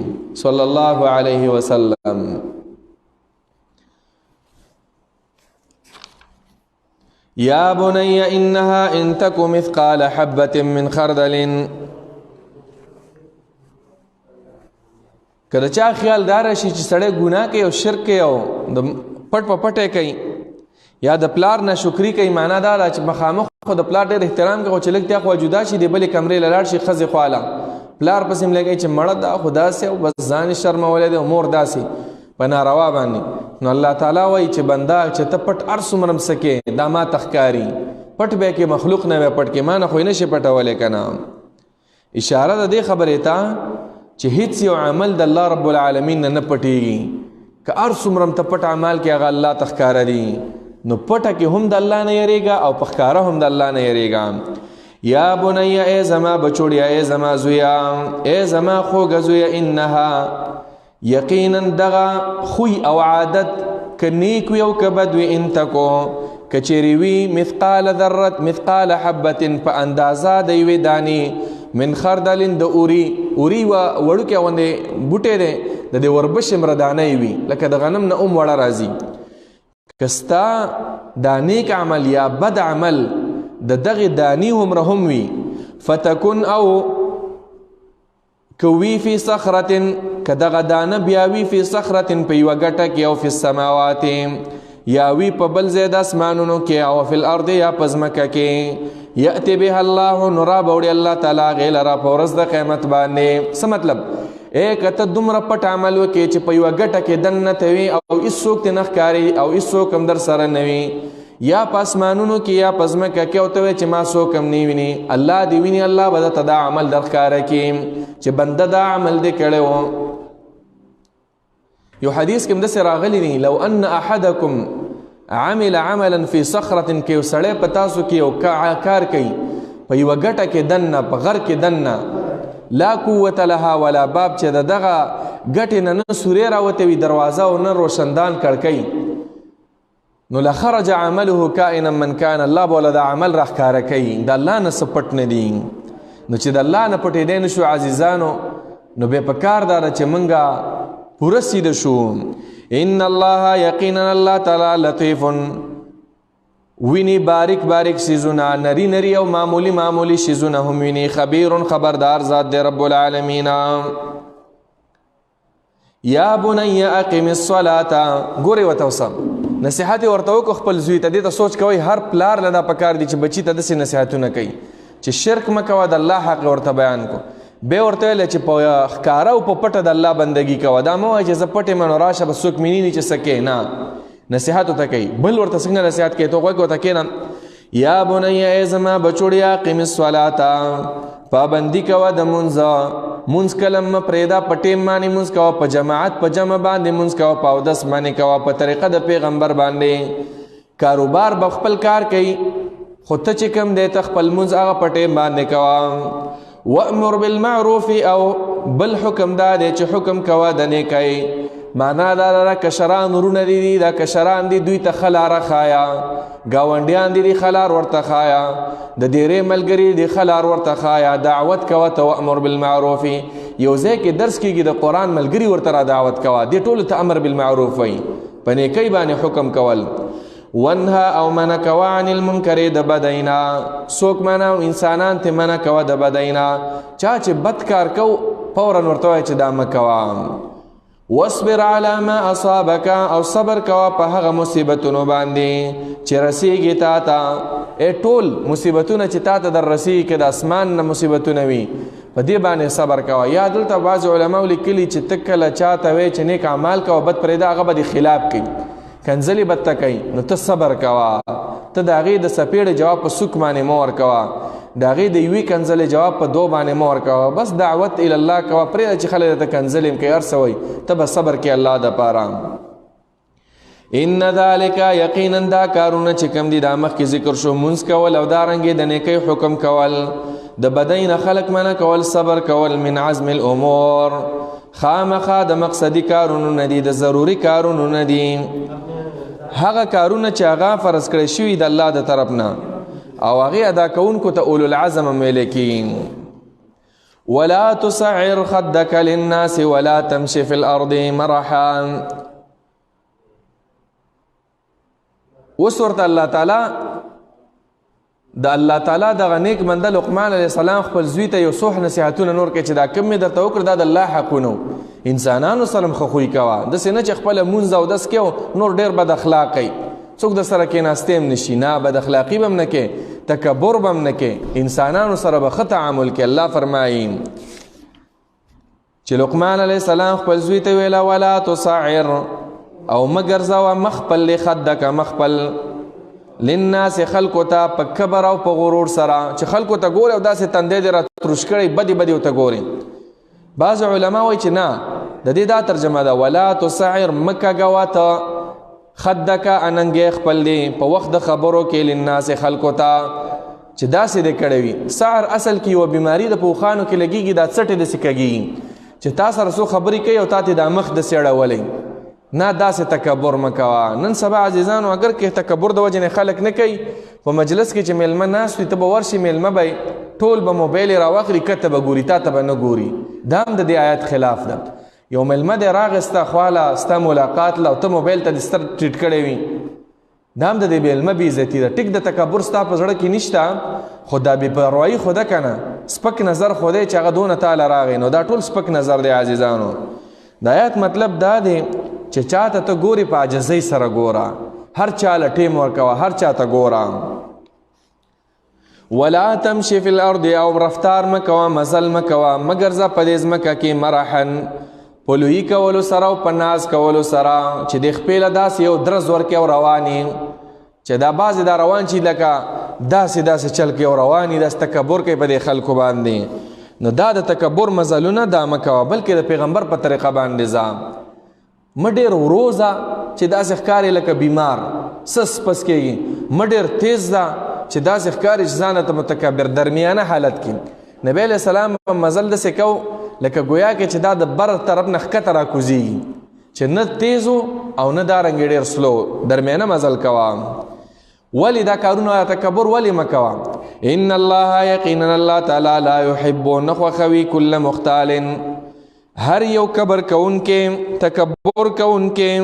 صلی الله علیه وسلم. یا بنی انها ان تک مثقال حبة من خردل، که د چا خیال دار شي چې سړی ګناه کوي او شرک کوي او د پټ په پټه کوي یا د پلار نه شکري کوي، معنا دا ده چې مخامخ خو د پلار ډېر احترام کوي، خو چې لږ ته خو جدا شي د بلې کمرې له لاړ شي ښځې خواله پلار پسې هم لګوي چې مړه دا خو داسې او بس ځان یې شرمولی دی او مور داسې په ناروا باندې. نو الله تعالی وایي چې بنده چې ته پټ هر څومره هم څه کې دا ما ته ښکاري، پټ به کې مخلوق نه به پټ کې، ما نه خو یې نه شي پټولی که نه. اشاره د دې خبرې ته چې هیڅ یو عمل د الله رب العالمین نه نه پټېږي. که هر څومره هم ته پټ اعمال کې هغه الله ته ښکاره دي، نو پټه کې هم د الله نه یریږه او په ښکاره هم د الله نه یریږه. یا بنی، ای زما بچوړیا، ای زما زویا، ای زما خوږه زویا، انها یقینا دغه خوی او عادت که نیک وي او که بد وي، ان تکو که چیرې وي مثقال ذرت مثقال حبة په اندازه د یوې دانې من خردل د اوري، اوري یوه وړوکی غوندې بوټی دی، د دې وربشې مره دانه یې وي، لکه د غنم نه هم وړه راځي. که ستا دا نیک عمل یا بد عمل د دغې دانې هومره هم وي، فتکن او کوي فی صخرة، که دغه دانه بیا وي فی صخرة په یوه ګټه کې، او فی السماوات یا وي په بل ځای د اسمانونو کې، او فی الارض یا په ځمکه کې، یأتي بها الله، نو را به وړي الله تعالی هغې لره په ورځ د قیامت باندې. څه مطلب؟ ای که ته دومره پټ عمل وکړې چې په یوه ګټه کې دننه ته وي او هیڅوک ترې نه ښکاري او هیڅوک هم در سره نه وي، یا په اسمانونو کې یا په ځمکه کې، او ته وایې چې ما څوک هم نه ویني، الله دې ویني، الله به درته دا عمل در ښکاره کړي چې بنده دا عمل دې کړی و. یو حدیث کې هم داسې راغلي دي، لو ان احدکم عمل عملا فی صخرة، کې یو سړی په تاسو کې یو کار کوي په یوه ګټه کې دننه، په غر کې دننه، لا قوت لها ولا باب، چې د دغه ګټې نه نه سوری راوتی وي دروازه او نه روشندان کړکۍ، نو لخرج عمله کائنا من کان، الله به له دا عمل راښکاره کوي. د الله نه څه پټ نه دي. نو چې د الله نه پټېدی نه شو عزیزانو، نو بیا په کار دا ده چې موږ پوره سیده شو. ان الله یقینا الله تعالی لطیف ویني باریک باریک سیزونه، نری نری او معمولی معمولی سیزونه هم ویني، خبیر خبردار ذات دی رب العالمین. یا بنی اقم الصلاة، ګورې ورته اوسه نصیحت یې ورته وکړو خپل زوی ته. دې ته سوچ کوئ، هر پلار له دا پکار دي چې بچي ته داسې نصیحتونه کوي چې شرک مه کوه، د الله حق ورته بیان کو. بیا ورته ویل چې په ښکاره او په پټه د الله بندګي کوه، دا مه وایه چې زه پټ یم نو راشه به څوک مې نه ویني چې څه کوې، نه، نصیحت ورته کوي. بل ورته څنګه نصیحت کوي؟ ته غوږ ورته کښېنه. یا بنی، ای زما بچوړیا، اقم الصلاة، پابندي کوه د مونځ، مونځ کله مه پرېږده، په ټیم باندې مونځ کوه، په جماعت په جمع باندې مونځ کوه، په اودس باندې کوه، په طریقه د پیغمبر باندې. کاروبار به خپل کار کوي، خو ته چې کوم دی ته خپل مونځ هغه په ټیم باندې کوه. وامر بالمعروف، او بل حکم دا دی چې حکم کوه د نیکۍ. معنا دا ده کشران ورونه دي، دا کشران دي، دوی ته ښه لاره ښایه، ګاونډیان دي، ښه لار ورته ښایه، د دیرې ملګري دي، ښه لار ورته ښایه، دعوت کوه ته. وامر بالمعروف، یو ځای کې درس کېږي د قرآن، ملګري ورته را دعوت کوه، دې ټولو ته امر بالمعروف وایي، په نیکۍ باندې حکم کول. وانها او منع کوه عن المنکر، د بدینا. څوک منع؟ انسانان ته منع کوه د بدینا، چا چې بد کار کو فوراً ورته وایه چې دا مه کوه. واصبر علی ما اصابک، او صبر کوه په هغه مصیبتونو باندې چې رسیږي تا ته. ای ټول مصیبتونه چې تا ته در رسیږي، که د اسمان نه مصیبتونه وي، په دې باندې صبر کوه. یا دلته بعضې علماو لیکلي چې ته کله چا ته وایې چې نیک اعمال کوه، بد پرېږده، هغه به دې خلاف کوي، کنځلې به ته کوي، نو ته صبر کوه، ته د هغې د څپېړې جواب په سوک باندې مه ورکوه، د هغې د یوې کنځلې جواب په دوه باندې مه ورکوه، بس دعوت الی الله کوه، پرېږده چې خلک درته کنځلې هم کوي، هر څه وایي، ته به صبر کوې الله دپاره. ان ذلک یقینا دا کارونه چې کوم دي دا مخکې ذکر شو، مونځ کول او دارنګې د نیکۍ حکم کول، د بدۍ نه خلک منع کول، صبر کول، من عزم الامور، خامخا د مقصدي کارونو نه دي، د ضروري کارونو نه دي، هغه کارونه چې هغه فرض کړی شوي د الله د طرف نه، او هغې ادا کوونکو ته اولو العزم هم ویلی کېږي. ولا تسعر خدک للناس ولا تمشي في الارض مرحا. اوس ورته الله تعالی د الله تعالی دغه نیک بنده لقمان علیه السلام خپل زوی ته یو څو نصیحتونه نور کوي چې دا کوم مې درته وکړ، دا د الله حقونه، انسانانو سره هم ښه خوی کوه، داسې نه چې خپله مونځ اودس کوې نور ډېر بد اخلاقه یې، څوک د سره کېناستې هم نشي، نه بد اخلاقي به هم نه کوې، تکبر به هم نه کوې، انسانانو سره به ښه تعامل کوې. الله فرمایي چې لقمان علیه السلام خپل زوی ته ویله ولا تصعر، او مه ګرځوه مخ خپل لخدک، مخ خپل للناس خلکو ته په کبر او په غرور سره، چې خلکو ته ګورې او داسې تندی دې را تروش کړی، بدې بدې ورته ګورې. بعض علما وایي چې نه، د دې دا ترجمه ده ولا تصعر، مه کږوه ته خدک اننګې خپل دی په وخت د خبرو کې للناس خلکو ته، چې داسې دې کړی وي. سعر اصل کې یوه بیماري د پوښانو کې لګېږي، دا څټې داسې کږېږي چې تا سره څو خبرې کوي او تا ته دا مخ داسې اړولی. نه، داسې تکبر مه کوه. نن سبا عزیزانو اگر که تکبر د وجې نه خلک نه کوي، په مجلس کې چې میلمه ناست وي، ته به ورشي میلمه به ټول به موبایل یې راواخلي، کته به ګوري، تا ته به نه ګوري. دا هم د دې آیت خلاف ده. یو میلمه دی راغی ستا خواله، ستا ملاقات له، او ته موبایل ته دې ستر ټیټ کړی وي، دا هم د دې میلمه بې عزتي ده. ټیک د تکبر ستا په زړه کې نشته، خو دا بې پروايي خو ده که نه، سپک نظر خو دی چې هغه دونه تاله راغی، نو دا ټول سپک نظر دی عزیزانو. د آیت مطلب دا دی چې چاته ته ګورې په عاجزۍ سره ګوره، هر چا له ټیم ورکوه، هر چا ته ګوره. ولا تمشي فی الارض، او رفتار مه کوه، مزل مه کوه، مه ګرځه په دې ځمکه کې مرحا، په لویي کولو سره او په ناز کولو سره، چې د خپې له داسې یو درز ورکې او روان یې، چې دا بعضې دا روان چې لکه داسې داسې چل کوي او روان یې، داسې تکبر کوي په دې خلکو باندې. نو دا د تکبر مزلونه دا مه کوه، بلکې د پیغمبر په طریقه باندې ځه. مه ډېر ورو ځه چې داسې ښکارې لکه بیمار سس پس کېږي، مه ډېر تیز ځه چې داسې ښکارې چې ځانه ته متکبر. درمیانه حالت کې نبی علیه السلام مزل داسې کو لکه ګویا کې چې دا د بر طرف نه ښکته راکوزېږي، چې نه تیزو او نه دا رنګ ډېر سلو، درمیانه مزل کوه. ولی دا کارونه تکبر ولی مه کوه؟ ان الله یقینا الله تعالی لا یحب، نه خوښوي کل مختال، هر یو کبر کوونکی، تکبر کوونکی.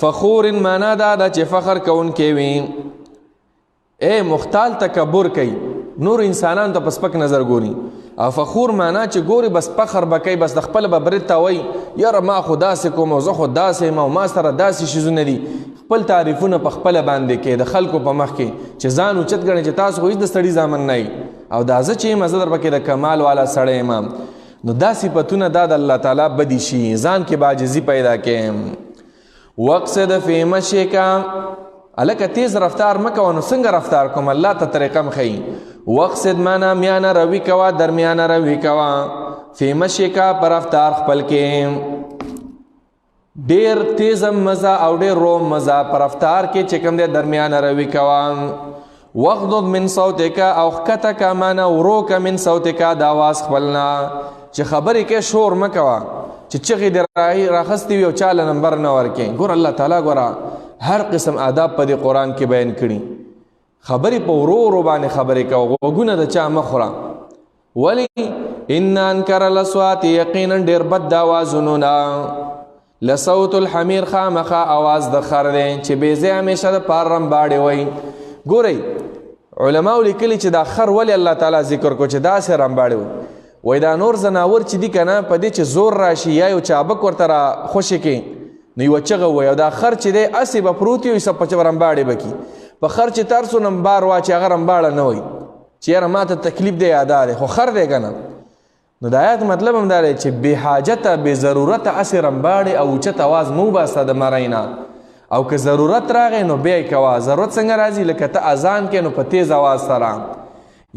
فخور معنا دا ده چې فخر کوونکی وي. ای مختال تکبر کوي، نور انسانانو ته په سپک نظر ګوري، او فخور معنا چې ګوري بس فخر به کوي، بس د خپل به برید ته وایي یاره ما خو داسې کوم او زه خو داسې یم او ما سره داسې شیزونه دي، خپل تعریفونه په خپله باندې کوي د خلکو په مخ کې، چې ځان اوچت ګڼي چې تاسو خو هېڅ د سړي زامن نه یئ او دا زه چې یم زه در پکې د کمال والا سړی یم. نو دا صفتونه دا د الله تعالی بدې شي، ځان کې به عاجزي پیدا کړي. وقصد فی مشیک، هلکه تیز رفتار مه کوه، نو څنګه رفتار کوم؟ الله ته طریقه هم ښیي. وقصد معنا میانه روي کوه، درمیانه روي کوه، فی مشیک په رفتار خپل کې، ډېر تیز مه ځه او ډېر رو مه ځه، په رفتار کې چې کوم دی درمیانه روي کوه. واغضض من صوتک، او ښکته که معنا ورو که من صوتک، د اواز خپل نه، چې خبرې کې شور مه کوه، چې چغې دې راخستې وي او چا له نمبر نه ورکې. ګوره الله تعالی ګوره هر قسم آداب په دې قرآن کې بیان کړي. خبرې په ورو ورو باندې خبرې کوه، غوږونه د چا مه خوره. ولی ان انکر الاصوات، یقینا ډېر بد د اوازونو نه، لصوت الحمیر، خامخا اواز د خر دی چې بې ځایه همیشه د پار رمباړې وایي. ګورئ علماو لیکلي چې دا خر ولې الله تعالی ذکر کو چې داسې رمباړې وایي؟ وایي دا نور ځناور چې دي که نه، په دې چې زور راشي یا یو چابک ورته را خوشې کړي نو یوه چغه ووایي، او دا خر چې دی هسې به پروت وي، څه په رمباړې به کړي. په خر چې تر څو نمبار واچي هغه رمباړه نه وایي چې یاره ما ته تکلیف دی یا دا دی، خو خر دی که نه. نو د آیت مطلب هم دا دی چې بې حاجته بې ضرورته هسې رمباړې او اوچت اواز مه وباسه د مرۍ نه، او که ضرورت راغی نو بیا یې کوه. ضرورت څنګه راځي؟ لکه ته اذان کې نو په تیز اواز سره،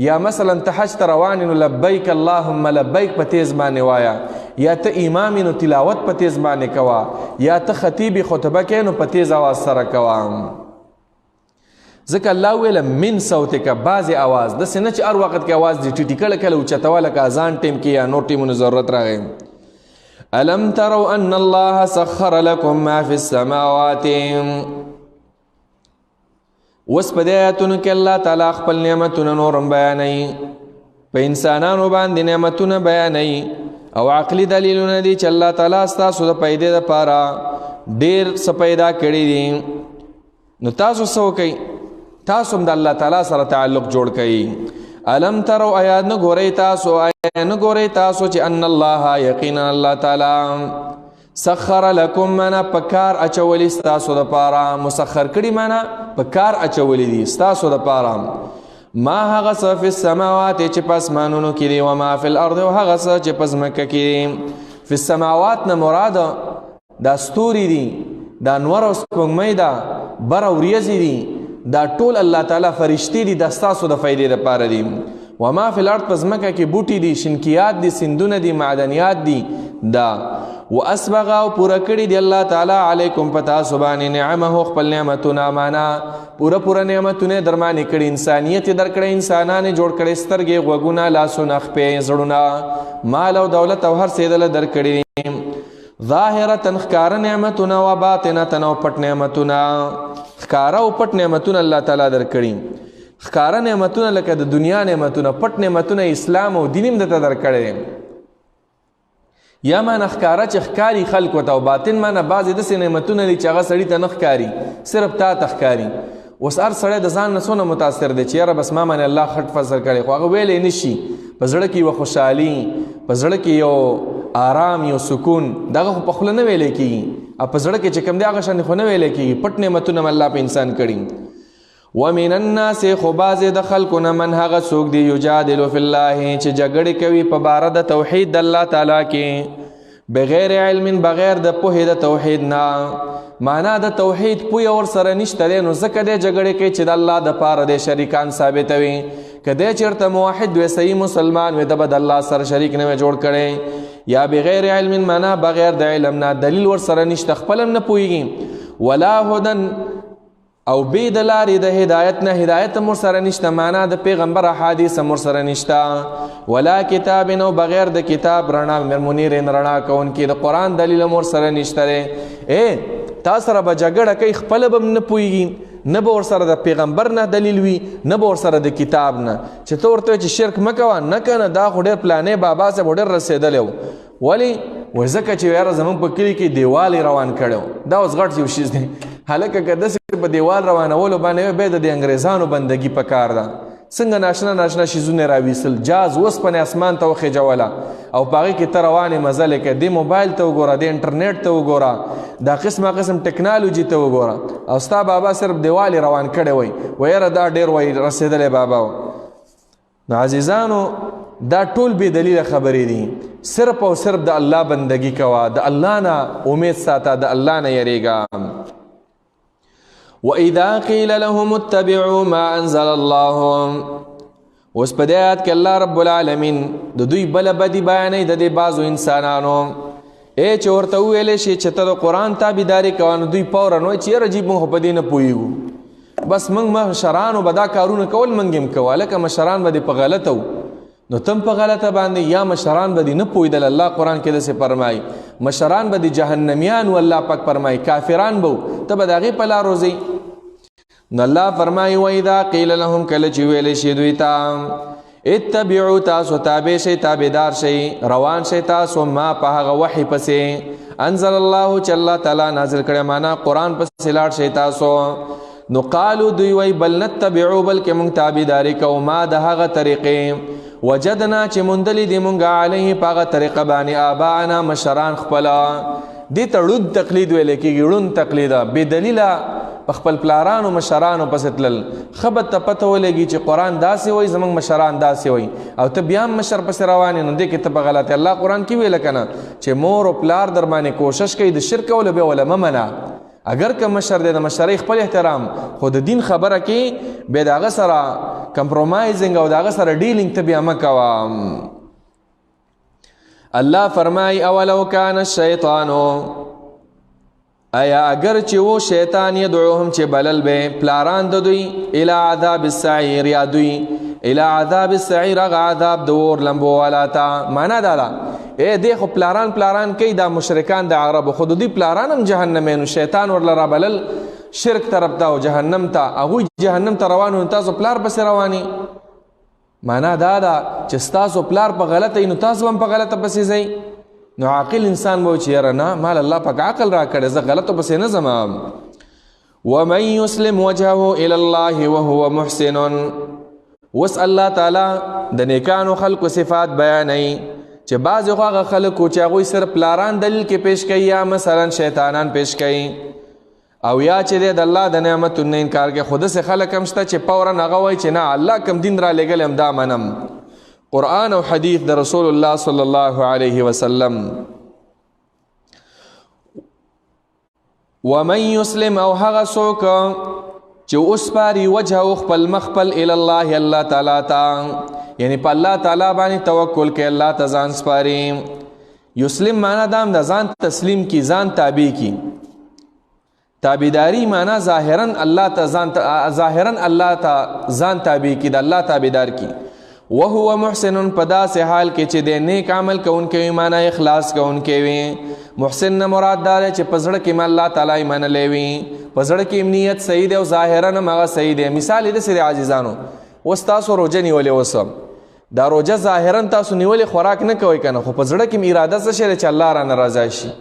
یا مثلا ته حج ته روان یې نو لبیک اللهم لبیک په تیز باندې وایه، یا ته امام یې نو تلاوت په تیز باندې کوه، یا ته خطیب خطبه کوې نو په تیز اواز سره کوه. ځکه الله ویله من صوتک، بعضې اواز داسې نه چې هر وخت کې اواز دې ټیټي، کله کله اوچتوه لکه اذان ټیم کې یا نور ټیمونو ضرورت راغی. الم تروا ان الله سخر لكم ما في السماوات. اوس په دې آیتونو کې الله تعالی خپل نعمتونه نور هم بیانوي، په انسانانو باندې نعمتونه بیانوي، او عقلي دلیلونه دي چې الله تعالی ستاسو د پیدې دپاره ډېر څه پیدا کړي دي. نو تاسو څه وکئ؟ تاسو هم د الله تعالی سره تعلق جوړ کړئ. الم ترو، آیا نه ګورئ تاسو، آیا نه ګورئ تاسو چې ان الله یقینا الله تعالی سخر لکم، منا پکار اچولی ستاسو د پاره، مسخر کړي منا پکار اچولی دي ستاسو د پاره، ما هغه څه فی السماوات چې په اسمانونو کې دي، و ما فی الارض او هغه څه چې په ځمکه کې دي. فی السماوات نه مراد دا ستوري دي، دا نور او سپوږمۍ ده، بر او وریځې دي، دا ټول الله تعالی فرشتې دي، دا ستاسو د فایدې لپاره دي. وما فی الارض په ځمکه کې بوټي دي، شنکیات دي، سیندونه دي، معدنیات دي. دا واسبغ او پوره کړي دي الله تعالی علیکم په تاسو باندې نعمه خپل نعمتونه، معنا پوره پوره نعمتونه درمانې کړي، انسانیت یې درکړی، انسانان یې جوړ کړي، سترګې، غوږونه، لاسونه، خپې، زړونه، مال او دولت او هر څه یې دله درکړي دي. ظاهرة ښکاره نعمتونه و باطنة او پټ نعمتونه، ښکاره او پټ نعمتونه الله تعالی درکړي. ښکاره نعمتونه لکه د دنیا نعمتونه، پټ نعمتونه اسلام او دین هم درته درکړی. یا معنی ښکاره چې ښکاري خلکو ته، او باطن معنی بعضې داسې نعمتونه دي چې هغه سړي ته نه ښکاري، صرف تا ته ښکاري. اوس هر سړی د ځان نه څونه متاثر دی چې یاره بس ما باندې الله خټ فضل کړی، خو هغه ویلی نه شي. په زړه کې یوه خوشحالي، په زړه کې یو آرام، یو سکون، دغه خو په خوله نه ویلی کېږي، او په زړه کې چې کوم دی هغه شان خو نه ویلی کېږي. پټ نعمتونه هم الله په انسان کړي. ومن الناس، خو بعضې د خلکو نه من هغه څوک دی یجادل فی الله چې جګړې کوي په باره د توحید د الله تعالی کې، بغیر علم، بغیر د پوهې د توحید نه. معنا د توحید پوهه ورسره نشته دی، نو ځکه دی جګړې کوي چې د الله دپاره دی شریکان ثابتوي. که دی چېرته موحد وي، صحیح مسلمان وي، ده به د الله سره شریک نه وي جوړ کړی. یا بغیر علم معنا بغیر د علم نه، دلیل ورسره نشته، خپل هم نه پوهېږي. ولا هدن او بې د لارې د هدایت نه، هدایت هم ورسره نشته، معنا د پیغمبر احادیث هم ورسره نشته. ولا کتاب نو بغیر د کتاب رڼا منیر رڼا کوونکي د قرآن دلیل هم ورسره نشته دی. تا سره به جګړه کوي، خپله به هم نه پوهېږي، نه به ورسره د پیغمبر نه دلیل وي، نه به ورسره د کتاب نه. چې ته ورته وایې چې شرک مه کوه، نه که نه دا خو ډېر پلانې بابا صاحب ډېر رسېدلی و. ولې؟ وایي ځکه چې یاره زموږ په کلي کې دیوال یې روان کړی و. دا اوس غټ یو شیز دی هلکه، که داسې په دیوال روانولو باندې وي، بیا د دې انګریزانو بندګي په کار ده. څنګه ناشنا ناشنا شیزونه راویستل، جاز وسپنې اسمان ته وخېجوله او په هغې کې ته روانې مزلې کوې. دې موبایل ته وګوره، دې انټرنیټ ته وګوره، دا قسمه قسم ټکنالوجي ته وګوره، او ستا بابا صرف دیوال یې روان کړی وای، وایي یاره دا ډېر وایي رسېدلی بابا و. نو عزیزانو دا ټول بې دلیله خبرې دي. صرف او صرف د الله بندگی کوه، د الله نه امید ساته، د الله نه یریږه. وَإِذَا قِيلَ لَهُمُ اتَّبِعُوا مَا أَنزَلَ اللَّهُ. اوس په دې آیات کې الله رب العالمین د دوی بله بدي بیانوي د دې بعضو انسانانو. ای چې ورته وویلی شي چې ته د قرآن تابعداري کوه، نو دوی فوراً وایي چې یاره عجیب موږ خو په دې نه پوهېږو، بس موږ مشرانو به دا کارونه کول، موږ یې هم کوو. هلکه مشران به دې په غلطه وو، نو تم په غلطه باندې، یا مشران به دې نه پوهېدل. الله قرآن کې داسې فرمایي مشران به دې جهنمیان وو، الله پاک فرمایي کافران به وو، ته به د هغې په لار وځې. نو الله فرمایي وَإِذَا قِيلَ لَهُمْ، کله چې ویلی شي دوی ته اتبعوا، تاسو تابع شئ، تابعدار شئ، روان شئ تاسو ما په هغه وحي پسې انزل الله چې الله تعالی نازل کړی، معنا قرآن پسې لاړ شئ تاسو. نو قالو دوی وایي بل نتبعو، بلکې موږ تابعداري کوو ما د هغه طریقې وجدنا چې موندلې دي مونږ علیه په هغه طریقه باندې آباءنا مشران خپله. دې ته ړوند تقلید ویل کېږي، ړوند تقلید، بې دلیله په خپل پلارانو مشرانو پسې تلل. ښه به ته پته ولګي چې قرآن داسې وایي، زموږ مشران داسې وایي، او ته بیا هم مشر پسې روان یې، نو دې کې ته په غلط. الله قرآن کې ویل که نه چې مور او پلار در باندې کوشش کوي د شرک کولو، بیا وله مه منه. اگر که مشر دی د مشرۍ خپل احترام، خو د دین خبره کې بیا د هغه سره کمپرومایزنګ او د هغه سره ډیلینګ ته بیا مه کوه. الله فرمای اولو کان الشیطان، ایا اگر چې و شیطان یدعوهم چې بلل به پلاران د دوی الی عذاب السعیر، یا دوی الی عذاب السعیر، هغه عذاب د اور لمبو والا ته. معنا دا ده ای دې خو پلاران پلاران کوي، دا مشرکان د عربو، خو د دوی پلاران هم جهنمین، شیطان ورله رابلل شرک طرف ته او جهنم ته، هغوی جهنم ته روان وو، تاسو پلار پسې رواني. معنا دا ده چې ستاسو پلار په غلطه وي، نو تاسو هم په غلطه پسې ځئ. نو عاقل انسان به وایي چې یاره نه، مال الله پاک عقل راکړی، زه غلطو پسې نه ځم. ومن يسلم وجهه الى الله وهو محسن. وس الله تعالی د نیکانو خلقو صفات بیانوي چې بعضې خو هغه خلک وو چې هغوی صرف پلاران دلیل کې پیش کوي، یا مثلا شیطانان پیش کوي، او یا چې دی د الله د نعمتونو نه انکار کوي. خو داسې خلک هم شته چې فوراً هغه وایي چې نه، الله کوم دین را لېږلی هم دا منم، قرآن او حدیث د رسول الله صلی الله علیه وسلم. ومن یسلم، او هغه څوک چې وسپاري وجهه خپل مخ خپل الی الله، الله تعالی ته، یعنی په الله تعالی باندې توکل کوي، الله ته ځان سپاري. یسلم معنا دا هم د ځان تسلیم کی، ځان تابع کی. تابعداري معنا ظاهرا الله ته ځان، ظاهرا الله ته ځان تابع کی، د الله تابعدار کی. وهو محسن، په داسې حال کې چې د نیک عمل کوونکی وي، معنا اخلاص کوونکی وي. محسن نه مراد دا دی چې په زړه کې مې الله تعالی منلی وي، په زړه کې نیت صحیح دی او ظاهرا هم هغه صحیح دی. مثال یې داسې دی عزیزانو، اوس تاسو روژه نیولې، اوس دا روژه ظاهرا تاسو نیولې، خوراک نه کوئ که نه، خو په زړه کې مې اراده څه شی دی چې الله رانه رضا شي.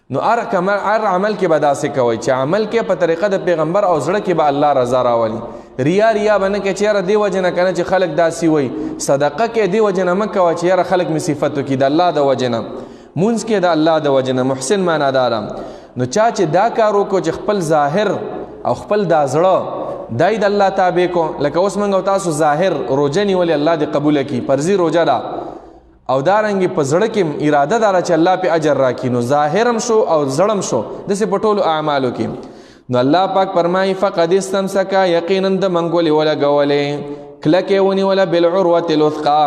نو هر عمل کې به داسې کوئ چې عمل کې په طریقه د پیغمبر او زړه کې به الله رضا راولي. ریا ریا به نه کوي چې یاره دې وجې نه که نه چې خلک داسې وایي. صدقه کې دې وجې نه مه کوه چې یاره خلک مې صفت وکړي، د الله د وجې نه. مونځ کې د الله د وجې نه. محسن معنا دا ده. نو چا چې دا کار وکړو چې خپل ظاهر او خپل دا زړه دای د الله تابع کو، لکه اوس موږ او تاسو ظاهر روژه نیولې، الله دې قبوله کړي، فرضي روژه ده، او دارنګې په زړه کې اراده داره چې الله پې اجر راکړي، نو ظاهرم شو او زړم شو، داسې په ټولو اعمالو کې. نو الله پاک فرمایي فقد استمسک، یقینا د منګولې ولګولې، کلکې ونیوله، بالعروة الوثقی،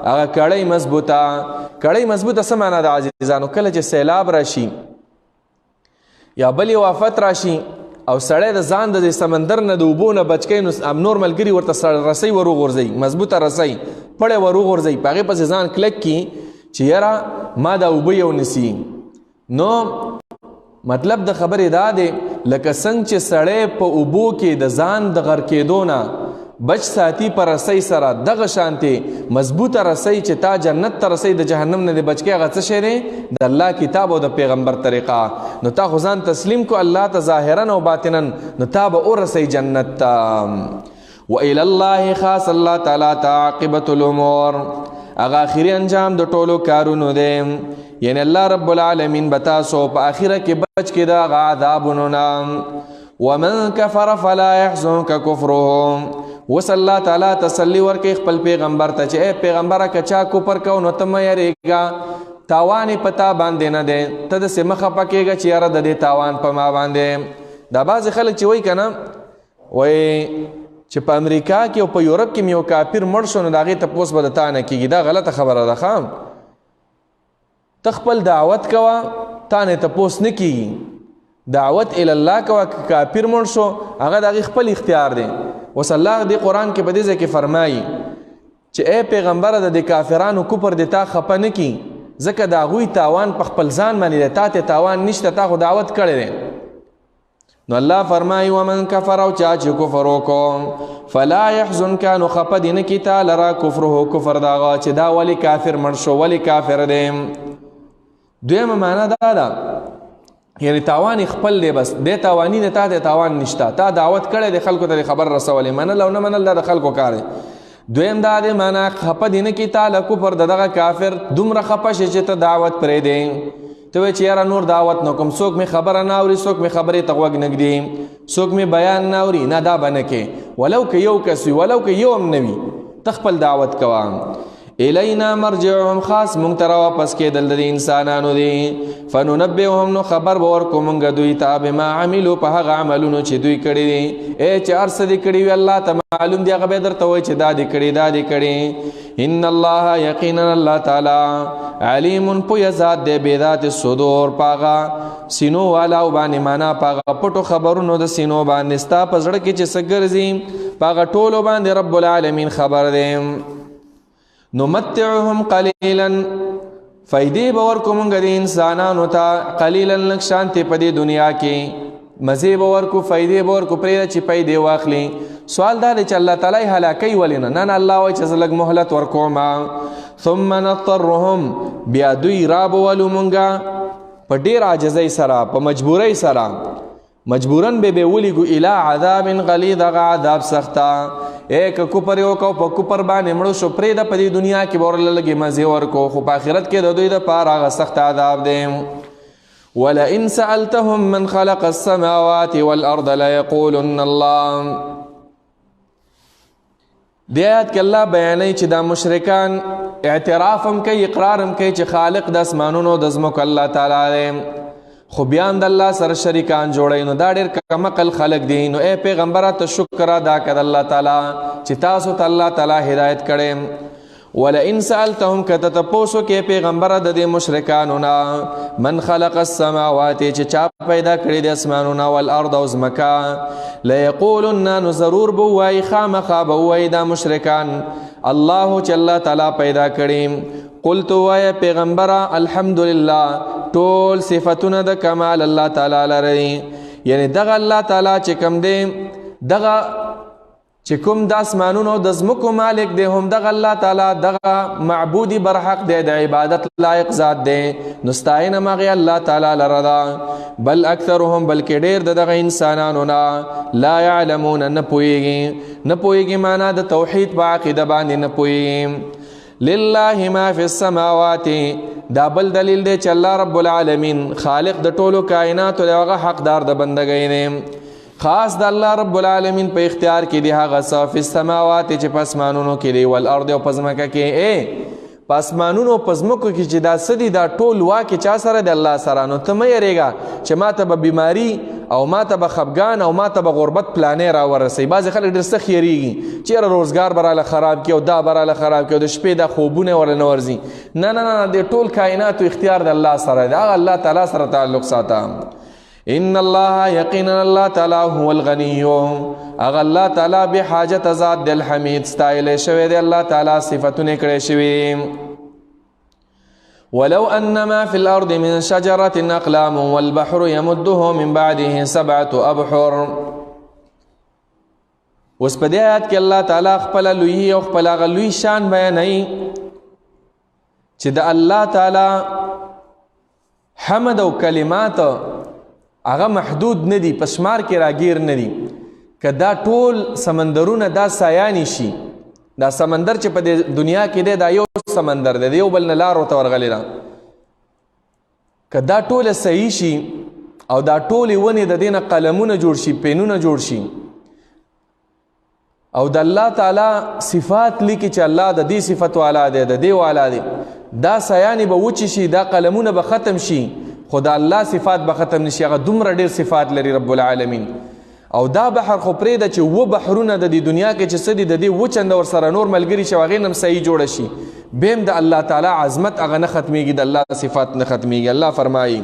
هغه کړۍ مضبوطه. کړۍ مضبوطه څه معنا ده عزیزانو؟ کله چې سیلاب راشي یا بل یو آفت راشي او سړی د ځان د سمندر نه د اوبو نه بچ کوي، نو نور ملګري ورته رسۍ وروغورځوي، مضبوطه رسۍ پړی وروغورځوي، په هغې پسې ځان کلک کړي چې یاره ما دا اوبه یو نیسي. نو مطلب د خبرې دا دی، لکه څنګه چې سړی په اوبو کې د ځان د غرقېدو نه بچ ساتي په رسۍ سره، دغه شانتې مضبوطه رسۍ چې تا جنت ته رسۍ د جهنم نه دې بچ کړي، هغه څه شی دی؟ د الله کتاب او د پیغمبر طریقه. نو تا خو ځان تسلیم کو الله ته ظاهرا او باطنا، نو تا به ورسئ جنت ته. وإلى الله، خاص الله تعالی ته عاقبة الأمور، هغه آخري انجام د ټولو کارونو دی. یعنی الله رب العالمین به تاسو په آخره کې بچ کړي د هغه عذابونو نه. ومن کفر فلا يحزنک کفره. وس الله تعالی تسلی ورکړي خپل پیغمبر ته چې ای پیغمبره، که چا کفر کو نو ته مه یریږه، تاوان یې په تا باندې نه دی، ته داسې مه خفه کېږه چې یاره د دې تاوان په ما باندې. دا بعضې خلک چې وایي که نه، وایي چې په امریکا کې او په یورپ کې مې یو کافر مړ شو نو د هغې تپوس به د تا نه کېږي. دا غلطه خبره ده. ښه، ته خپل دعوت کوه، تا نه تپوس نه کېږي. دعوت الی الله کوه، که کافر مړ شو هغه د هغې خپل اختیار دی. اوس الله دې قرآن کې په دې ځای کې فرمایي چې ای پیغمبره، د دې کافرانو کفر دې تا خفه نه کړي، ځکه د هغوی تاوان په خپل ځان باندې دی، تا ته تاوان نشته، تا خو دعوت کړی دی. نو الله فرمایي ومن کفر، او چا چې کفر وکړو، فلا يحزنک، نو خفه دې نه کړي تا لره کفره، کفر د هغه چې دا ولې کافر مړ شو، ولې کافر دی. دویمه معنا دا ده، یعنی تاوان خپل دی، بس دی تاوانی نه، تا ته تاوان نشته، تا دعوت کړی دی، خلکو ته خبر رسولې، منل او نه منل دا د خلکو کار دی. دویم دا دی معنا خفه دې نه کړي تا له کفر د دغه کافر دومره خفه شې چې ته دعوت پرېږدې، ته وایې چې یاره نور دعوت نه کوم، څوک مې خبره نه اوري، څوک مې خبرې ته غوږ نه ږدي، څوک مې بیان نه اوري، نه دا به نه کوې، ولو که یو کس وي، ولو که یو هم نه وي، ته خپل دعوت کوه. الینا مرجعهم، خاص مونږ ته راواپس کېدل د دې انسانانو دي. فننبئهم، نو خبر به ورکړو مونږ دوی ته بما عملو، په هغه عملونو چې دوی کړي دي. ای چې هر څه دې کړي وي الله ته معلوم دي، هغه به درته وایي چې دا دې کړي، دا دې کړي. ان الله، یقینا الله تعالی علیم، پوه ذات دی، بذات الصدور، په هغه سینو والاو باندې، معنا په هغه پټو خبرونو د سینو باندې، ستا په زړه کې چې څه ګرځي په هغه ټولو باندې رب العالمین خبر دی. نمتعهم قلیلا، فائدې به ورکو مونږ د انسانانو ته قلیلا، لږ شانتې په دې دنیا کې، مزې به ورکو، فائدې به ورکو، پرېږده چې فائدې واخلي. سوال دا دی چې الله تعالی یې هلاکوي ولې نه؟ نه نه، الله وایي چې زه لږ مهلت ورکوم. ثم نضطرهم، بیا دوی رابولو مونږه په ډېر عاجزۍ سره، په مجبورۍ سره، مجبورا به ولیګو الی عذاب غلیظ، هغه عذاب سخته. اے که کوپر یو کو په کوپر باندې مړ شو، پرې د په دې دنیا کې ورله لږې مزې ورکو، خو په آخرت کې د دوی دپاره هغه سخت عذاب دی. ولئن سألتهم من خلق السماوات والأرض ليقولن الله. دی آیات کې الله بیانوي چې دا مشرکان اعتراف هم کوي، اقرار هم کوي چې خالق د اسمانونو د ځمکو الله تعالی دی، خو بیا هم د الله سره شریکان جوړوي. نو دا ډېر کم عقل خلک دي. نو ای پیغمبره ته شکر ادا کړه د الله تعالی چې تاسو ته الله تعالی هدایت کړی. ولئن سألتهم، که ته تپوس وکړې پیغمبره د دې مشرکانو نه، من خلق السماوات، چې چا پیدا کړي د اسمانونه، والارض او ځمکه، لیقولن، نو ضرور به ووایي، خامخا به ووایي دا مشرکان، الله، چې الله تعالی پیدا کړي. قلت، وایه پیغمبره، الحمدلله، ټول صفتونه د کمال الله تعالی لري. یعنی دغه الله تعالی چې کوم دی، دغه چې کوم د اسمانونو د ځمکو مالک دی، هم دغه الله تعالی دغه معبودی برحق دی، د عبادت لایق ذات دی. نو ستاینه مغه الله تعالی لره ده. بل اکثرهم، بلکې ډېر د دغه انسانانو نه، لا يعلمون، نه پوهېږي. نه پوهېږي معنا د توحید په عقیده باندې نه پوهېږي. لله ما فی السماوات، دا بل دلیل دی چې الله رب العالمین خالق د ټولو کائناتو دی، هغه حقدار د بندګۍ دی. خاص د الله رب العالمین په اختیار کې دی هغه څه، فی السماوات، چې په اسمانونو کې دی، والارض، او په ځمکه کې. ای په اسمانونو په ځمکو کې چې دا څه دي، دا ټول واک چا سره دی؟ الله سره. نو ته مه یریږه چې ما ته به بیماری او ما ته به خفګان او ما ته به غربت پلانې را ورسوي. بعضې خلک ډېر سخت یریږي چې یاره روزګار به راله خراب کړي او دا به راله خراب کړي او د شپې دا خوبونه ورله نه ورځي. نه نه نه، د ټول کائناتو اختیار د الله سره دی، هغه الله تعالی سره تعلق ساته. ان الله، یقینا الله تعالی، هو الغنی، هغه الله تعالی به حاجت ذات دی، الحمید، ستایل شوی دی الله تعالی، صفاتونه کړی شوی. ولو أن ما في الأرض من شجرة أقلام والبحر يمده من بعده سبعة أبحر. اوس په دې آیات کې الله تعالی خپل لوی او خپل هغه لوی شان بیانوي چې د الله تعالی حمد او کلمات هغه محدود نه دي، په شمار کې راګیر نه دي. که دا ټول سمندرونه دا سایانی شي، دا سمندر چې په دې دنیا کې دی، دا یو سمندر دی، یو بل نه لار ورته ورغلې ده، که دا ټوله صحیح شي او دا ټولې ونې د دې نه قلمونه جوړ شي، پینونه جوړ شي، او د الله تعالی صفات لیکي چې الله د دې صفت والا دی، د دې والا دی، دا سیانې به وچې شي، دا قلمونه به ختم شي، خو د الله صفات به ختم نشي. هغه دومره ډېر صفات لري رب العالمین. او دا بحر خو پرېږده چې اووه بحرونه د دې دنیا کې چې څه دي، د دې اووه چنده ورسره نور ملګري شي، هغې نه هم صحیح جوړه شي، بیا هم د الله تعالی عظمت هغه نه ختمیږي، د الله صفات نه ختمیږي. الله فرمایي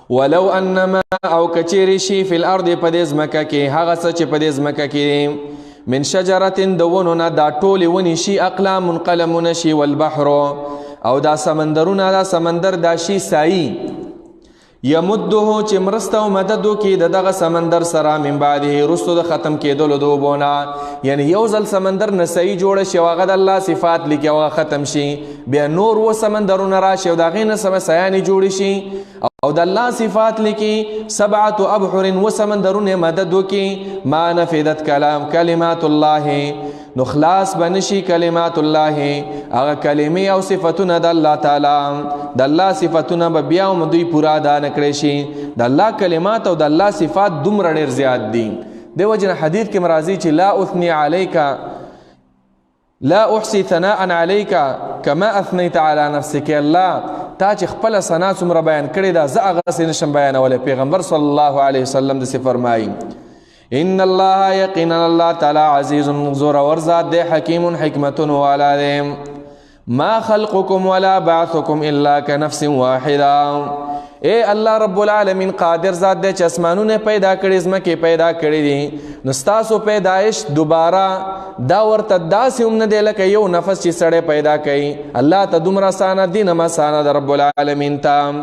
ولو انما، او کچېرې شي، فی الارض، په دې ځمکه کې هغه څه چې په دې ځمکه کې من شجرة، د ونو نه دا ټولې ونې شي، اقلام، قلمونه شي، والبحر، او دا سمندرونه، دا سمندر دا شي سایي، یمده، چې مرسته او مدد وکړي د دغه سمندر سره، من بعده، وروسته د ختم کېدلو د اوبو نه. یعنی یو ځل سمندر نه صحیح جوړ شي او هغه د الله صفات لیکي او هغه ختم شي، بیا نور و سمندرونه راشي او د هغې نه سمه سیانې جوړې شي او د الله صفات لیکي، سبعة ابحر، و سمندرونه مدد وکړي، ما نفدت کلمات الله، نو خلاص بنشي کلمات الله، هغه کلمې او صفاتونه د الله تعالی، د الله صفاتونه به بیا هم دوی پورا ادا نه کړی شي. د الله کلمات او د الله صفات دومره ډېر زیات دي. دیو جن حدیث کې مرাজি چې لا اثني عليك، لا احصي ثناء عليك كما اثنيت على نفسك. الله تا چې خپل ثنا څومره بیان کړې ده، زه هغسې نشم بیانولی. پیغمبر صلی الله علیه وسلم داسې فرمایي ان الله، یقینا الله تعالی، عزیز، زور ور ذات دی، حکیم، حکمتون والا دی. ما خلقکم ولا بعثکم الا کنفس واحده. اے الله رب العالمین قادر ذات دی چې اسمانونه پیدا کړي، ځمکې پیدا کړي دي، نو ستاسو پیدایش دوباره دا ورته داسې هم نه دی لکه یو نفس چې سړی پیدا کوي. الله ته دومره اسانه دي، نه اسانه ده رب العالمین ته.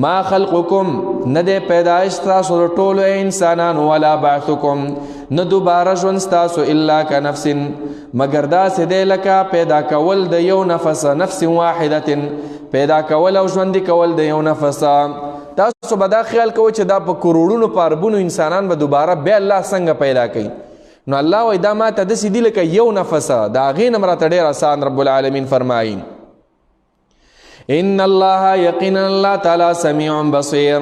ما خلقکم، نه دی پیدایش ستاسو د ټولو انسانانو، ولا بعثکم، نه دوباره ژوند ستاسو، الا کنفس، مګر داسې دی لکه پیدا کول د یو نفس، نفس واحدة، پیدا کول او ژوندي کول د یو نفس. تاسو به دا خیال کوئ چې دا په کروڑونو په اربونو انسانان به دوباره بیا الله څنګه پیدا کوي؟ نو الله وایي دا ما ته داسې دي لکه یو نفس، د هغې نه راته ډېر اسان. رب العالمین فرمایي ان الله یقینا الله تعالی سمیع بصیر،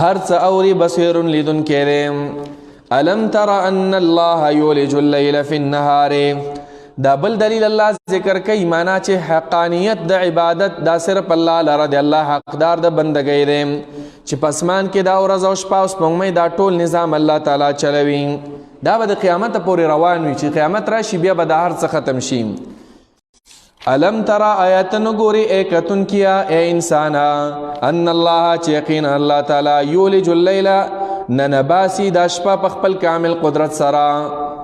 هر څه اوري، بصیر لیدونکی دی. الم تر ان الله یولج اللیل فی النهار، دا بل دلیل الله ذکر کوي، معنا چې حقانیت د عبادت دا صرف الله لره دی، الله حقدار د بندګۍ دی، چې پسمان کې دا ورځ او شپه او سپوږمۍ دا ټول نظام الله تعالی چلوي. دا به د قیامت پورې روان وي، چې قیامت راشي بیا به دا هر څه ختم شي. الم ترى آیات نګوري اے کتن کیا اے انسانا، ان الله چې یقینا الله تعالی یولج الليل ننباسی دا شپه په خپل کامل قدرت سره.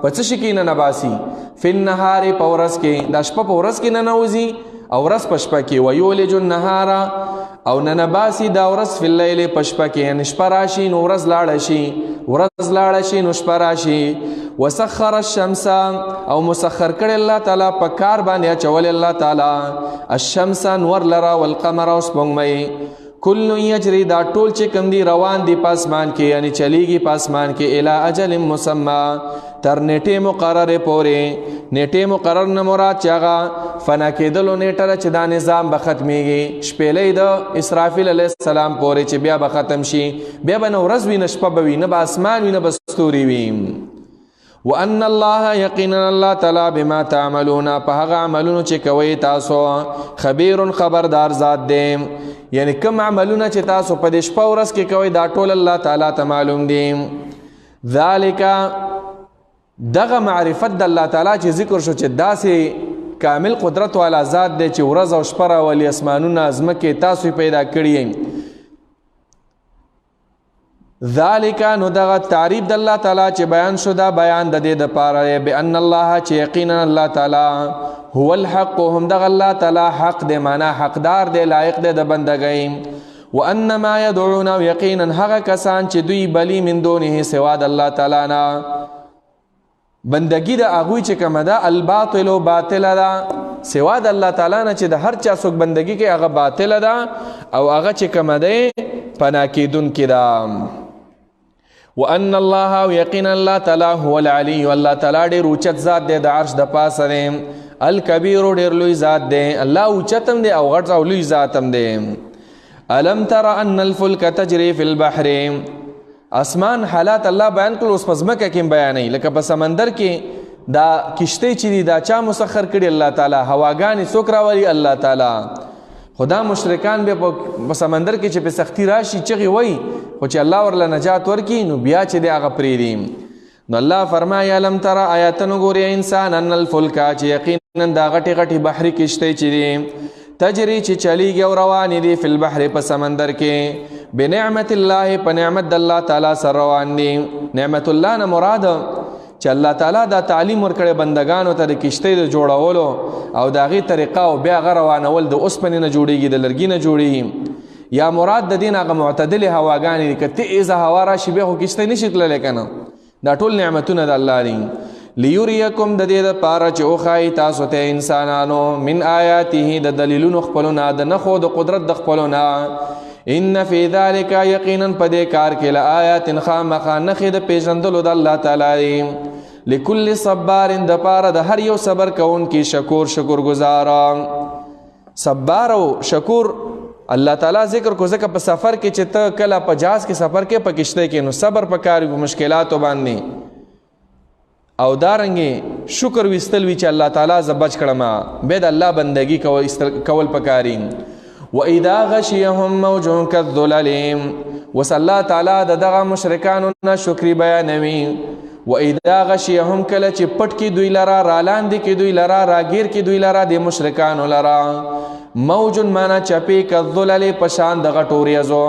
په څه شي کې ننباسی؟ فی النهار، په ورځ کې. دا شپه په ورځ کې ننوځي او ورځ په شپه کې. ویولج النهار، او ننباسی دا ورځ فی اللیل، په شپه کې، یعنی شپه راشي نو ورځ لاړه شي، ورځ لاړه شي نو شپه راشي. وسخر الشمس، او مسخر کړي الله تعالی په کار باندې اچول الله تعالی الشمس نور لرا، والقمر او سپوږمۍ. کل یجری، دا ټول چې کم دی روان دی پاسمان کې، یعنی چلیږي پاسمان کې، الی اجل مسمى، تر نیټه مقرره پورې. نیټه مقرر نه مراد چې هغه فنا کېدلو نیټه ده چې دا نظام به ختمیږي، شپېلۍ د اسرافیل علیه السلام پورې چې بیا به ختم شي، بیا به نه ورځ وي نه شپه به وي، نه به اسمان وي نه به ستوري وي. وان الله یقینا الله تعالی بما تعملون، په هغه عملونو چې کوي تاسو، خبیر خبردار ذات دی. یعنی کوم عملونه چې تاسو په دې شپه ورځ کې کوي دا ټول الله تعالی ته معلوم دي. ذالک، دغه معرفت د الله تعالی چې ذکر شو چې داسې کامل قدرت والا ذات دی چې ورځ او شپه راولي، اسمانونه ځمکې تاسو پیدا کړي. ذالک، نو دغه تعریف د الله تعالی چې بیان شو دا بیان د دې د پاره دی، بان الله چې یقینا الله تعالی هو الحق، هم دغه الله تعالی حق دی، معنا حقدار دی، لایق دی د بندګۍ. وان ما يدعون، یقینا هغه کسان چې دوی بلی من دونه سوا د الله تعالی نه بندگی د هغوی چې کومه ده الباطل باطله ده، سوا د الله تعالی نه چې د هر چا څوک بندگی کوي هغه باطله ده، او هغه چې کومه ده پناه کېدونکې ده. وان الله یقینا الله تعالی هو العلی، الله تعالی ډېر اوچت ذات دی، د عرش د پاسه دی، الکبیر ډېر لوی ذات دی، الله اوچت هم دی او غټ او لوی ذات هم دی. الم تر ان الفلک تجری فی البحر، اسمان حالات الله بیان کړل، اوس په ځمکه کې بیانوي، لکه په سمندر کې دا کشتۍ چې دي دا چا مسخر کړي؟ الله تعالی. هواګانې څوک راولي؟ الله تعالی. خدا مشرکان بیا په سمندر کې چې په سختی راشي چغې وایي، خو چې الله ورله نجات ورکړي نو بیا چې دی هغه پرېږدي. نو الله فرمایي الم تر آیاتن ګوري انسان ان الفلک، چې یقینا دا غټې غټې بحري کشتۍ چې دي تجری چې چلیږي او روانې دي فی البحر په سمندر کې، بنعمت الله په نعمت د الله تعالی سره روان دي. نعمت الله نه مراد چې الله تعالی دا تعلیم ورکړی بندگانو ته د کشتۍ د جوړولو او د هغې طریقه، او بیا هغه روانول د اوسپنې نه جوړیږي، د لرګي نه جوړیږي. یا مراد د دین هغه معتدلې هواګانې دي، که تیزه هوا راشي بیا خو کشتۍ نشي تللی که نه. دا ټول نعمتونه د الله دي. لیوریکم، د دې دپاره چې وښایي تاسو ته انسانانو، من آیاته، د دلیلونو خپلو نه، د نښو د قدرت د خپلو نه. ان فی ذلک، یقینا په دې کار کې لآیات خامخا نښې د پېژندلو د الله تعالی دي، لکل صبار، دپاره د هر یو صبر کوونکي، شکور شکرګزار. صبار او شکور الله تعالی ذکر کو، ځکه په سفر کې چې ته کله په جهاز کې سفر کې په کشتۍ کې نو صبر پکار وي په مشکلاتو باندې، او دارنګې شکر ویستل وي چې الله تعالی زه بچ کړم، بیا د الله بندګي کول پکاري. وَإِذَا غَشِيَهُمْ مَوْجٌ كَالظُّلَلِ، وس الله تعالی د دغه مشرکانو نه شکري بیانوي. وَإِذَا غَشِيَهُمْ، کله چې پټ کې دوی لره، رالاندې کې دوی لره، راګیر کې دوی لره، د مشرکانو لره، موج معنا چپې، كالظلل پشان د غټو وریځو،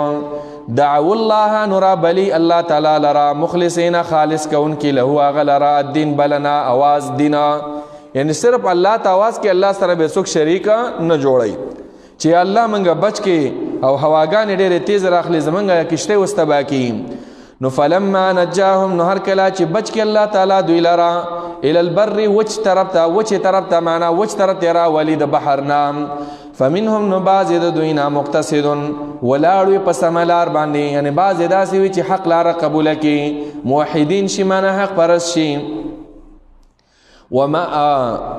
دعو الله، نورا بلی الله تعالی لرا، مخلصین خالص کون کی، له هغه لرا، الدین بلنا اواز دینا، یعنی صرف الله ته اواز کې الله سره به څوک شریک نه جوړي، چې الله منګه بچ کې او هواګانې ډېرې تیز راخلي زمونږه کشته اوس تباه کړي. نو فلما نجاهم، نو هر کله چې بچ کې الله تعالی دوی لرا الى البر وچ طرف ته، وچ طرف ته معنا وچ طرف ته راولي د بحر نام. فمنهم نو بعضې د دوی نه مقتصد ولاړ وي په سمه لار باندې، یعنې بعضې داسې وي چې حق لاره قبوله کړي، موحدین شي معنا حق پرست شي. وما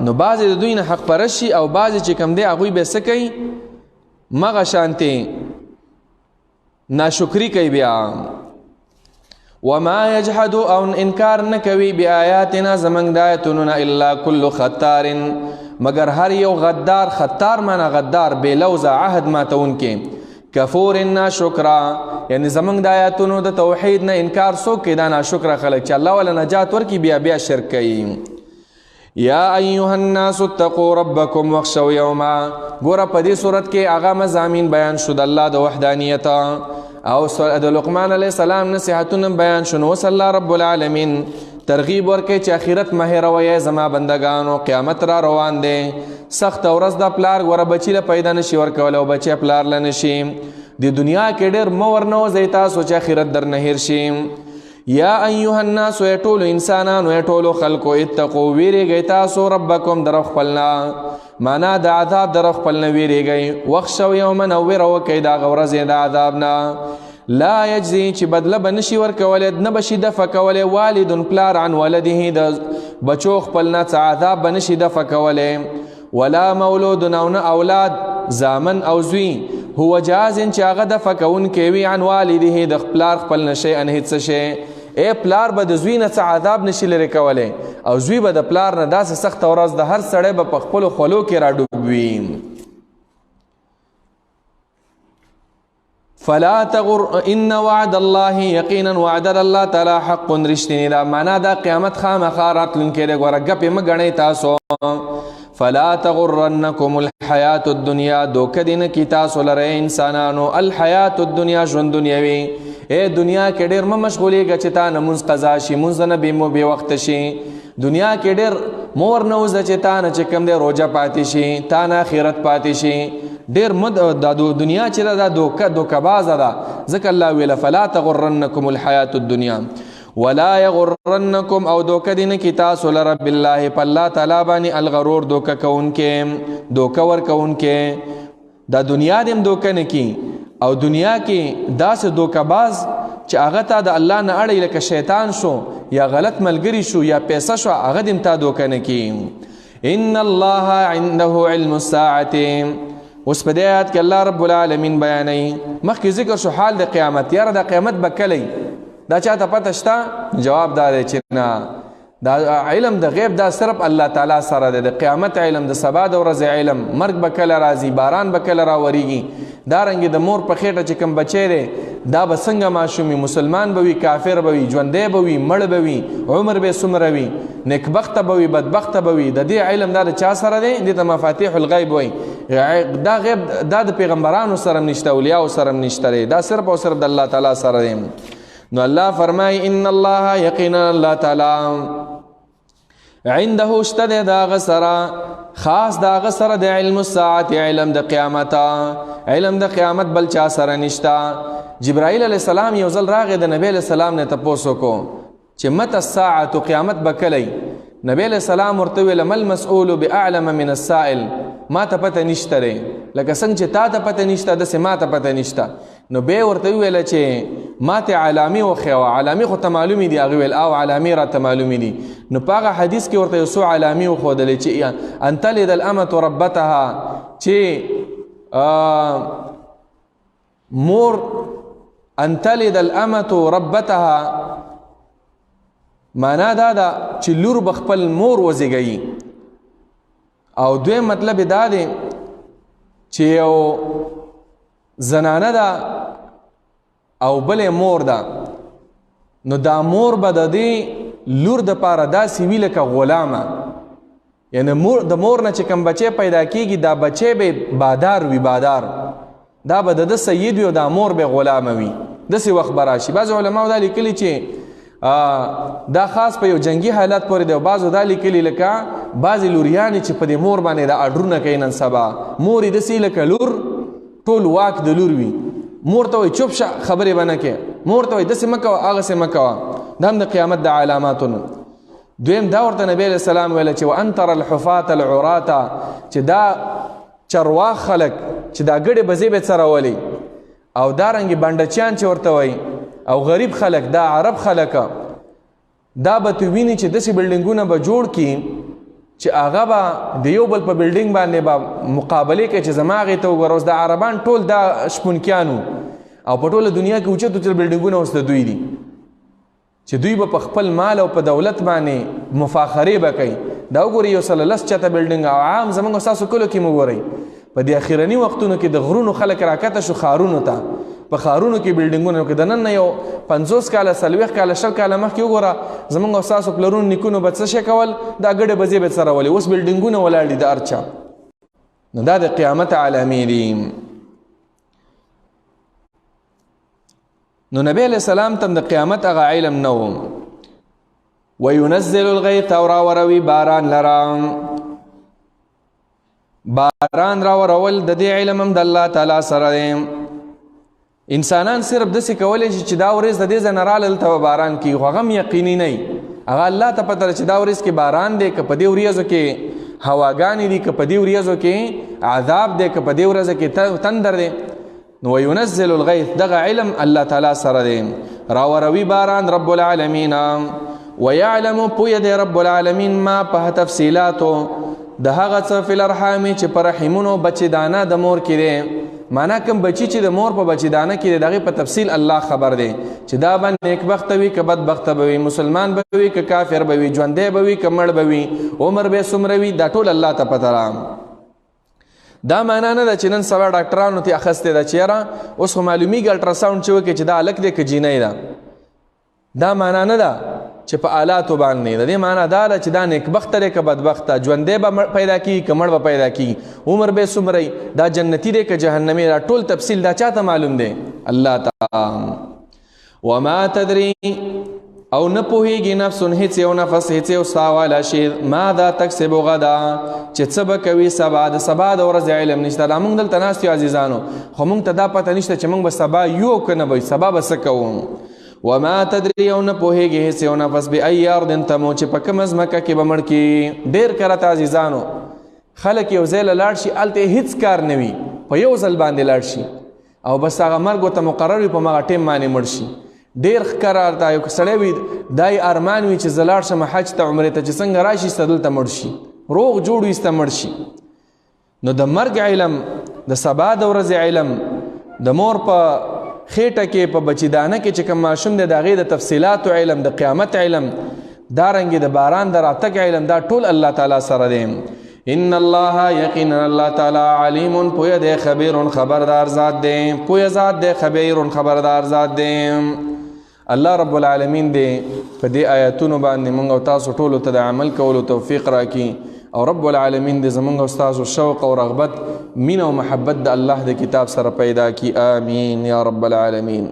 نو بعضې د دوی نه حق پرست شي او بعضې چې کوم دی هغوی به څه کوي؟ مغه شانتې ناشکري کوي بیا. وما يجحد او انکار نه کوي بآیاتنا زمونږ د آیتونو نه الا کل ختار، مګر هر یو غدار. ختار معنا غدار، بې لوزه، عهد ماتونکی، کفور ناشکرا، یعنی زمونږ د آیاتونو د توحید نه انکار څوک کوي؟ دا ناشکره خلک چې الله وله نجات ورکړي بیا بیا شرک کوي. یا ایها الناس اتقوا ربکم واخشوا یوما. ګوره په دې صورت کې هغه مضامین بیان شو د الله د وحدانیت او د لقمان علیه السلام نصیحتونه بیان شو. نو اوس الله رب العالمین ترغیب ورکوي چې آخرت مه هېروئ زما بندګانو، قیامت را روان دی، سخته ورځ ده، پلار ګوره بچي له پیدا نشي ورکولی او بچی پلار له نشي. د دنیا کې ډېر مه ورنوځئ تاسو چې آخرت درنه هېر شي. یا ایها الناس، ای ټولو انسانانو، ای ټولو خلکو، اتقو ویرېږئ تاسو ربکم د رب خپل نه، معنا د عذاب د رب خپل نه ویرېږئ. واخشوا یوما، او ویره وکئ د هغه ورځې د عذاب نه. لا یجزي، چې بدله به نشي ورکولی، نه به شي دفع کولی والد پلار عن ولده د بچو خپل نه، څه عذاب به نشي دفع کولی. ولا مولود، او نه اولاد زامن او زوی، هو جاز چې هغه دفع کوونکی وي عن والده د پلار خپل نه شیئا هېڅ شی. ای پلار به د زوی نه څه عذاب نشي لرې کولی او زوی به د پلار نه داسې سخته ورځ د هر سړی به په خپلو خولو کې راډوب وي. فلا تغر ان وعد الله، یقینا وعد الله تعالی حق رښتینی ده، معنا دا قیامت خامخا راتلونکی دی. ګوره ګپې مه ګڼئ تاسو. فلا تغرنکم الحیات الدنیا، دوکه دې نه کړي تاسو لره انسانانو الحیات الدنیا ژوند دنیوي. ای دنیا کې ډېر مه مشغولېږه چې تا نه مونځ قضا شي، مونځ نه بې مو بې وخته شي. دنیا کې ډېر مه ورنوځه چې تا نه چې کوم دی روژه پاتې شي، تا نه آخرت پاتې شي. ډېر مد دا دنیا چې ده دا دوکه بازه ده، ځکه الله ویله فلا تغرنکم الحیات الدنیا ولا یغرنکم، او دوکه دې نه کړي تاسو لره بالله په الله تعالی باندې الغرور، دوکه کوونکی، دوکه ورکوونکی. دا دنیا دې هم دوکه نه کړي او دنیا کې داسې دوکه باز چې هغه ته د الله نه اړوي لکه شیطان شو یا غلط ملګری شو یا پیسه شو، هغه دې هم تا دوکه نه کړي. ان الله عنده علم الساعة. اوس په دې آیات کې الله رب العالمین بیانوي، مخکې ذکر شو حال د قیامت. یاره د قیامت به کلی دا چاته پته شته؟ جواب دا دی چې نه، دا علم د غیب دا صرف الله تعالی سره دی. د قیامت علم، د سبا د ورځې علم، مرګ به کله راځي، باران به کله راورېږي، دا رنګې د مور په خېټه چې کوم بچی دی دا به څنګه ماشوم وي، مسلمان به وي، کافر به وي، ژوندی به وي، مړ به وي، عمر به څومره وي، نیکبخته به وي، بدبخته به وي، د دې علم دا د چا سره دی؟ دې ته مفاتیح الغیب وایي. دا غیب دا د پیغمبرانو سره هم نشته، اولیاو سره هم نشته دی، دا صرف او صرف د الله تعالی سره دی. نو الله فرمایي ان الله یقینا الله تعالی عنده شته دی د هغه سره، خاص د هغه سره د علم الساعت، علم د قیامت، علم د قیامت بل چا سره نشته. جبرائیل علیه السلام یو ځل راغی د نبی علیه السلام نه تپوس وکړو چې متى الساعة، قیامت به کلی؟ نبی علیه السلام ورته وویل ما المسؤول باعلم من السائل، ما ته پته نشته دی، لکه څنګه چې تا ته پته نشته داسې ما ته پته نشته. نو بیا ورته وویل چې ما ته علامې وښیوه، علامې خو ته معلومې دي. هغه ویل او علامې راته معلومې دي. نو په هغه حدیث کې ورته یو څو علامې وښودلې چې ان تلد الامة ربتها، چې مور ان تلد الامة ربتها، معنا دا ده چې لور به خپل مور وزېږوي. او دویم مطلب دا دی چې یو زنانه ده او بلې مور ده، نو دا مور به د دې لور دپاره داسې وي لکه غلامه، یعنی د مور نه چې کوم بچی پیدا کیږي دا بچی به بادار وي، بادار دا به د ده سید وي او دا مور به غلامه وي. داسې وخت به راشي. بعضې علماو دا لیکلي چې دا خاص په یو جنګي حالت پورې دی، او بعضو دا لیکلي لکه بعضې لوریانې چې په دې مور باندې دا اډرونه کوي نن سبا، مور یې داسې لکه لور، ټول واک د لور وي، مور ته وایي چوپ شه خبرې به نه کوې، مور ته وایي داسې مه کوه هغسې مه کوه. دا هم د قیامت د علاماتو. دویم دا ورته نبی علیہ السلام ویل چې وان تر الحفاة العراة، چې دا چرواخ خلک چې دا ګډې بزې به څرولې، او دا رنګې بنډچیان چې ورته وایي، او غریب خلک، دا عرب خلک، دا به ته ویني چې داسې بلډینګونه به جوړ کړي چې هغه به د یو بل په بلډینګ باندې به مقابلې کوي چې زما هغې ته وګوره. اوس دا عربان ټول دا شپونکیانو، او په ټوله دنیا کې اوچت اوچت بلډینګونه اوس د دوی دي، چې دوی به په خپل مال او په دولت باندې مفاخرې به کوي. دا وګورئ یو سل لس چته بلډینګ، او عام زموږ ستاسو کلو کې مو ګورئ په دې اخرني وختونو کې د غرونو خلک راکته شو ښارونو ته، په ښارونو کې بلډینګونه کې د نن نه یو 50 کاله 40 کاله 20 کاله مخکې وګوره زموږ او ستاسو پلرونو نیکونو به څه شی کول، دا ګډې بزې به څرولې، اوس بلډینګونه ولاړ دي د هر چا. نو دا د قیامت علامې دي. نو نبی علیہ السلام تم د قیامت هغه علم نه و. وینزل الغیث، او راوروي باران لرا، باران راورول د دې علم هم د الله تعالی سره دی. انسانان صرف داسې کولی شي چې دا ورځ د دې ځای نه راغله دلته به باران کېږي، خو هغه هم یقیني نه وي. هغه الله ته پته ده چې دا ورځ کې باران دی، که په دې ورځو کې هواګانې دي، که په دې ورځو کې عذاب دی، که په دې ورځو کې تندر دی. نو وینزل الغیث، دغه علم الله تعالی سره دی. راوروي باران رب العالمین. ویعلم، پوه دی رب العالمین ما په تفصیلاتو د هغه څه فی الارحام چې په رحمونو بچی دانه د مور کې دی. معنا کوم بچی چې د مور په بچی دانه کې دی، د هغې په تفصیل الله خبر دی چې دا به نیکبخته وي که بدبخته به وي، مسلمان به وي که کافر به وي، ژوندی به وي که مړ به وي، عمر به څومره وي، دا ټول الله ته پته ده. دا معنا نه ده چې نن سبا ډاکټرانو ته اخیستې ده چې یاره اوس خو معلومیږي الټراساونډ چې وکړي چې دا هلک دی که جینۍ ده. دا معنا نه ده چې په آلاتو باندې، د دې معنا دا ده چې دا نیکبخته دی که بدبخته، ژوندی به پیدا کیږي که مړ به پیدا کیږي، عمر به څومره وي، دا جنتي دی که جهنمي، دا ټول تفصیل دا چاته معلوم دی؟ الله تعالی. وما تدري، او نه پوهېږي نفس هېڅ یو نفس هېڅ یو ساه والا شی ماذا تکسب غدا، چې څه به کوي سبا، د سبا د ورځې علم نشته. دا موږ دلته ناست یو عزیزانو، خو موږ ته دا پته نشته چې موږ به سبا یو که نه به سبا به څه کوو. وما تدري، او نه پوهېږي هېڅ یو نفس بأي ارض تموت، چې په کومه ځمکه کې به مړ کړي. ډېر کرته عزیزانو خلک یو ځای له لاړ شي، هلته یې هېڅ کار نه وي، په یو ځل باندې لاړ شي او بس هغه مرګ ورته مقرر وي، په هماغه ټیم باندې مړ شي. ډېر ښکاره ورته یو سړی وي، دا یې ارمان وي چې زه لاړ شم حج ته عمرې ته، چې څنګه راشي سته دلته مړ شي، روغ جوړ وي سته مړ شي. نو د مرګ علم، د سبا د ورځې علم، د مور په خېټه کې په بچیدانه کې چې کوم ماشوم دی د هغې د تفصیلاتو علم، د قیامت علم، دا رنګې د باران د راتګ علم، دا ټول الله تعالی سره دی. ان الله، یقینا الله تعالی علیم، پوه دی، خبیر، خبردار ذات دی، پوه ذات دی، خبیر، خبردار ذات دی. الله رب العالمین دی په دې آیاتونو باندې موږ او تاسو ټولو ته د عمل کولو توفیق راکړي، او رب العالمین دې زموږ او ستاسو شوق او رغبت، مینه او محبت د الله د کتاب سره پیدا کړي. آمین یا رب العالمین.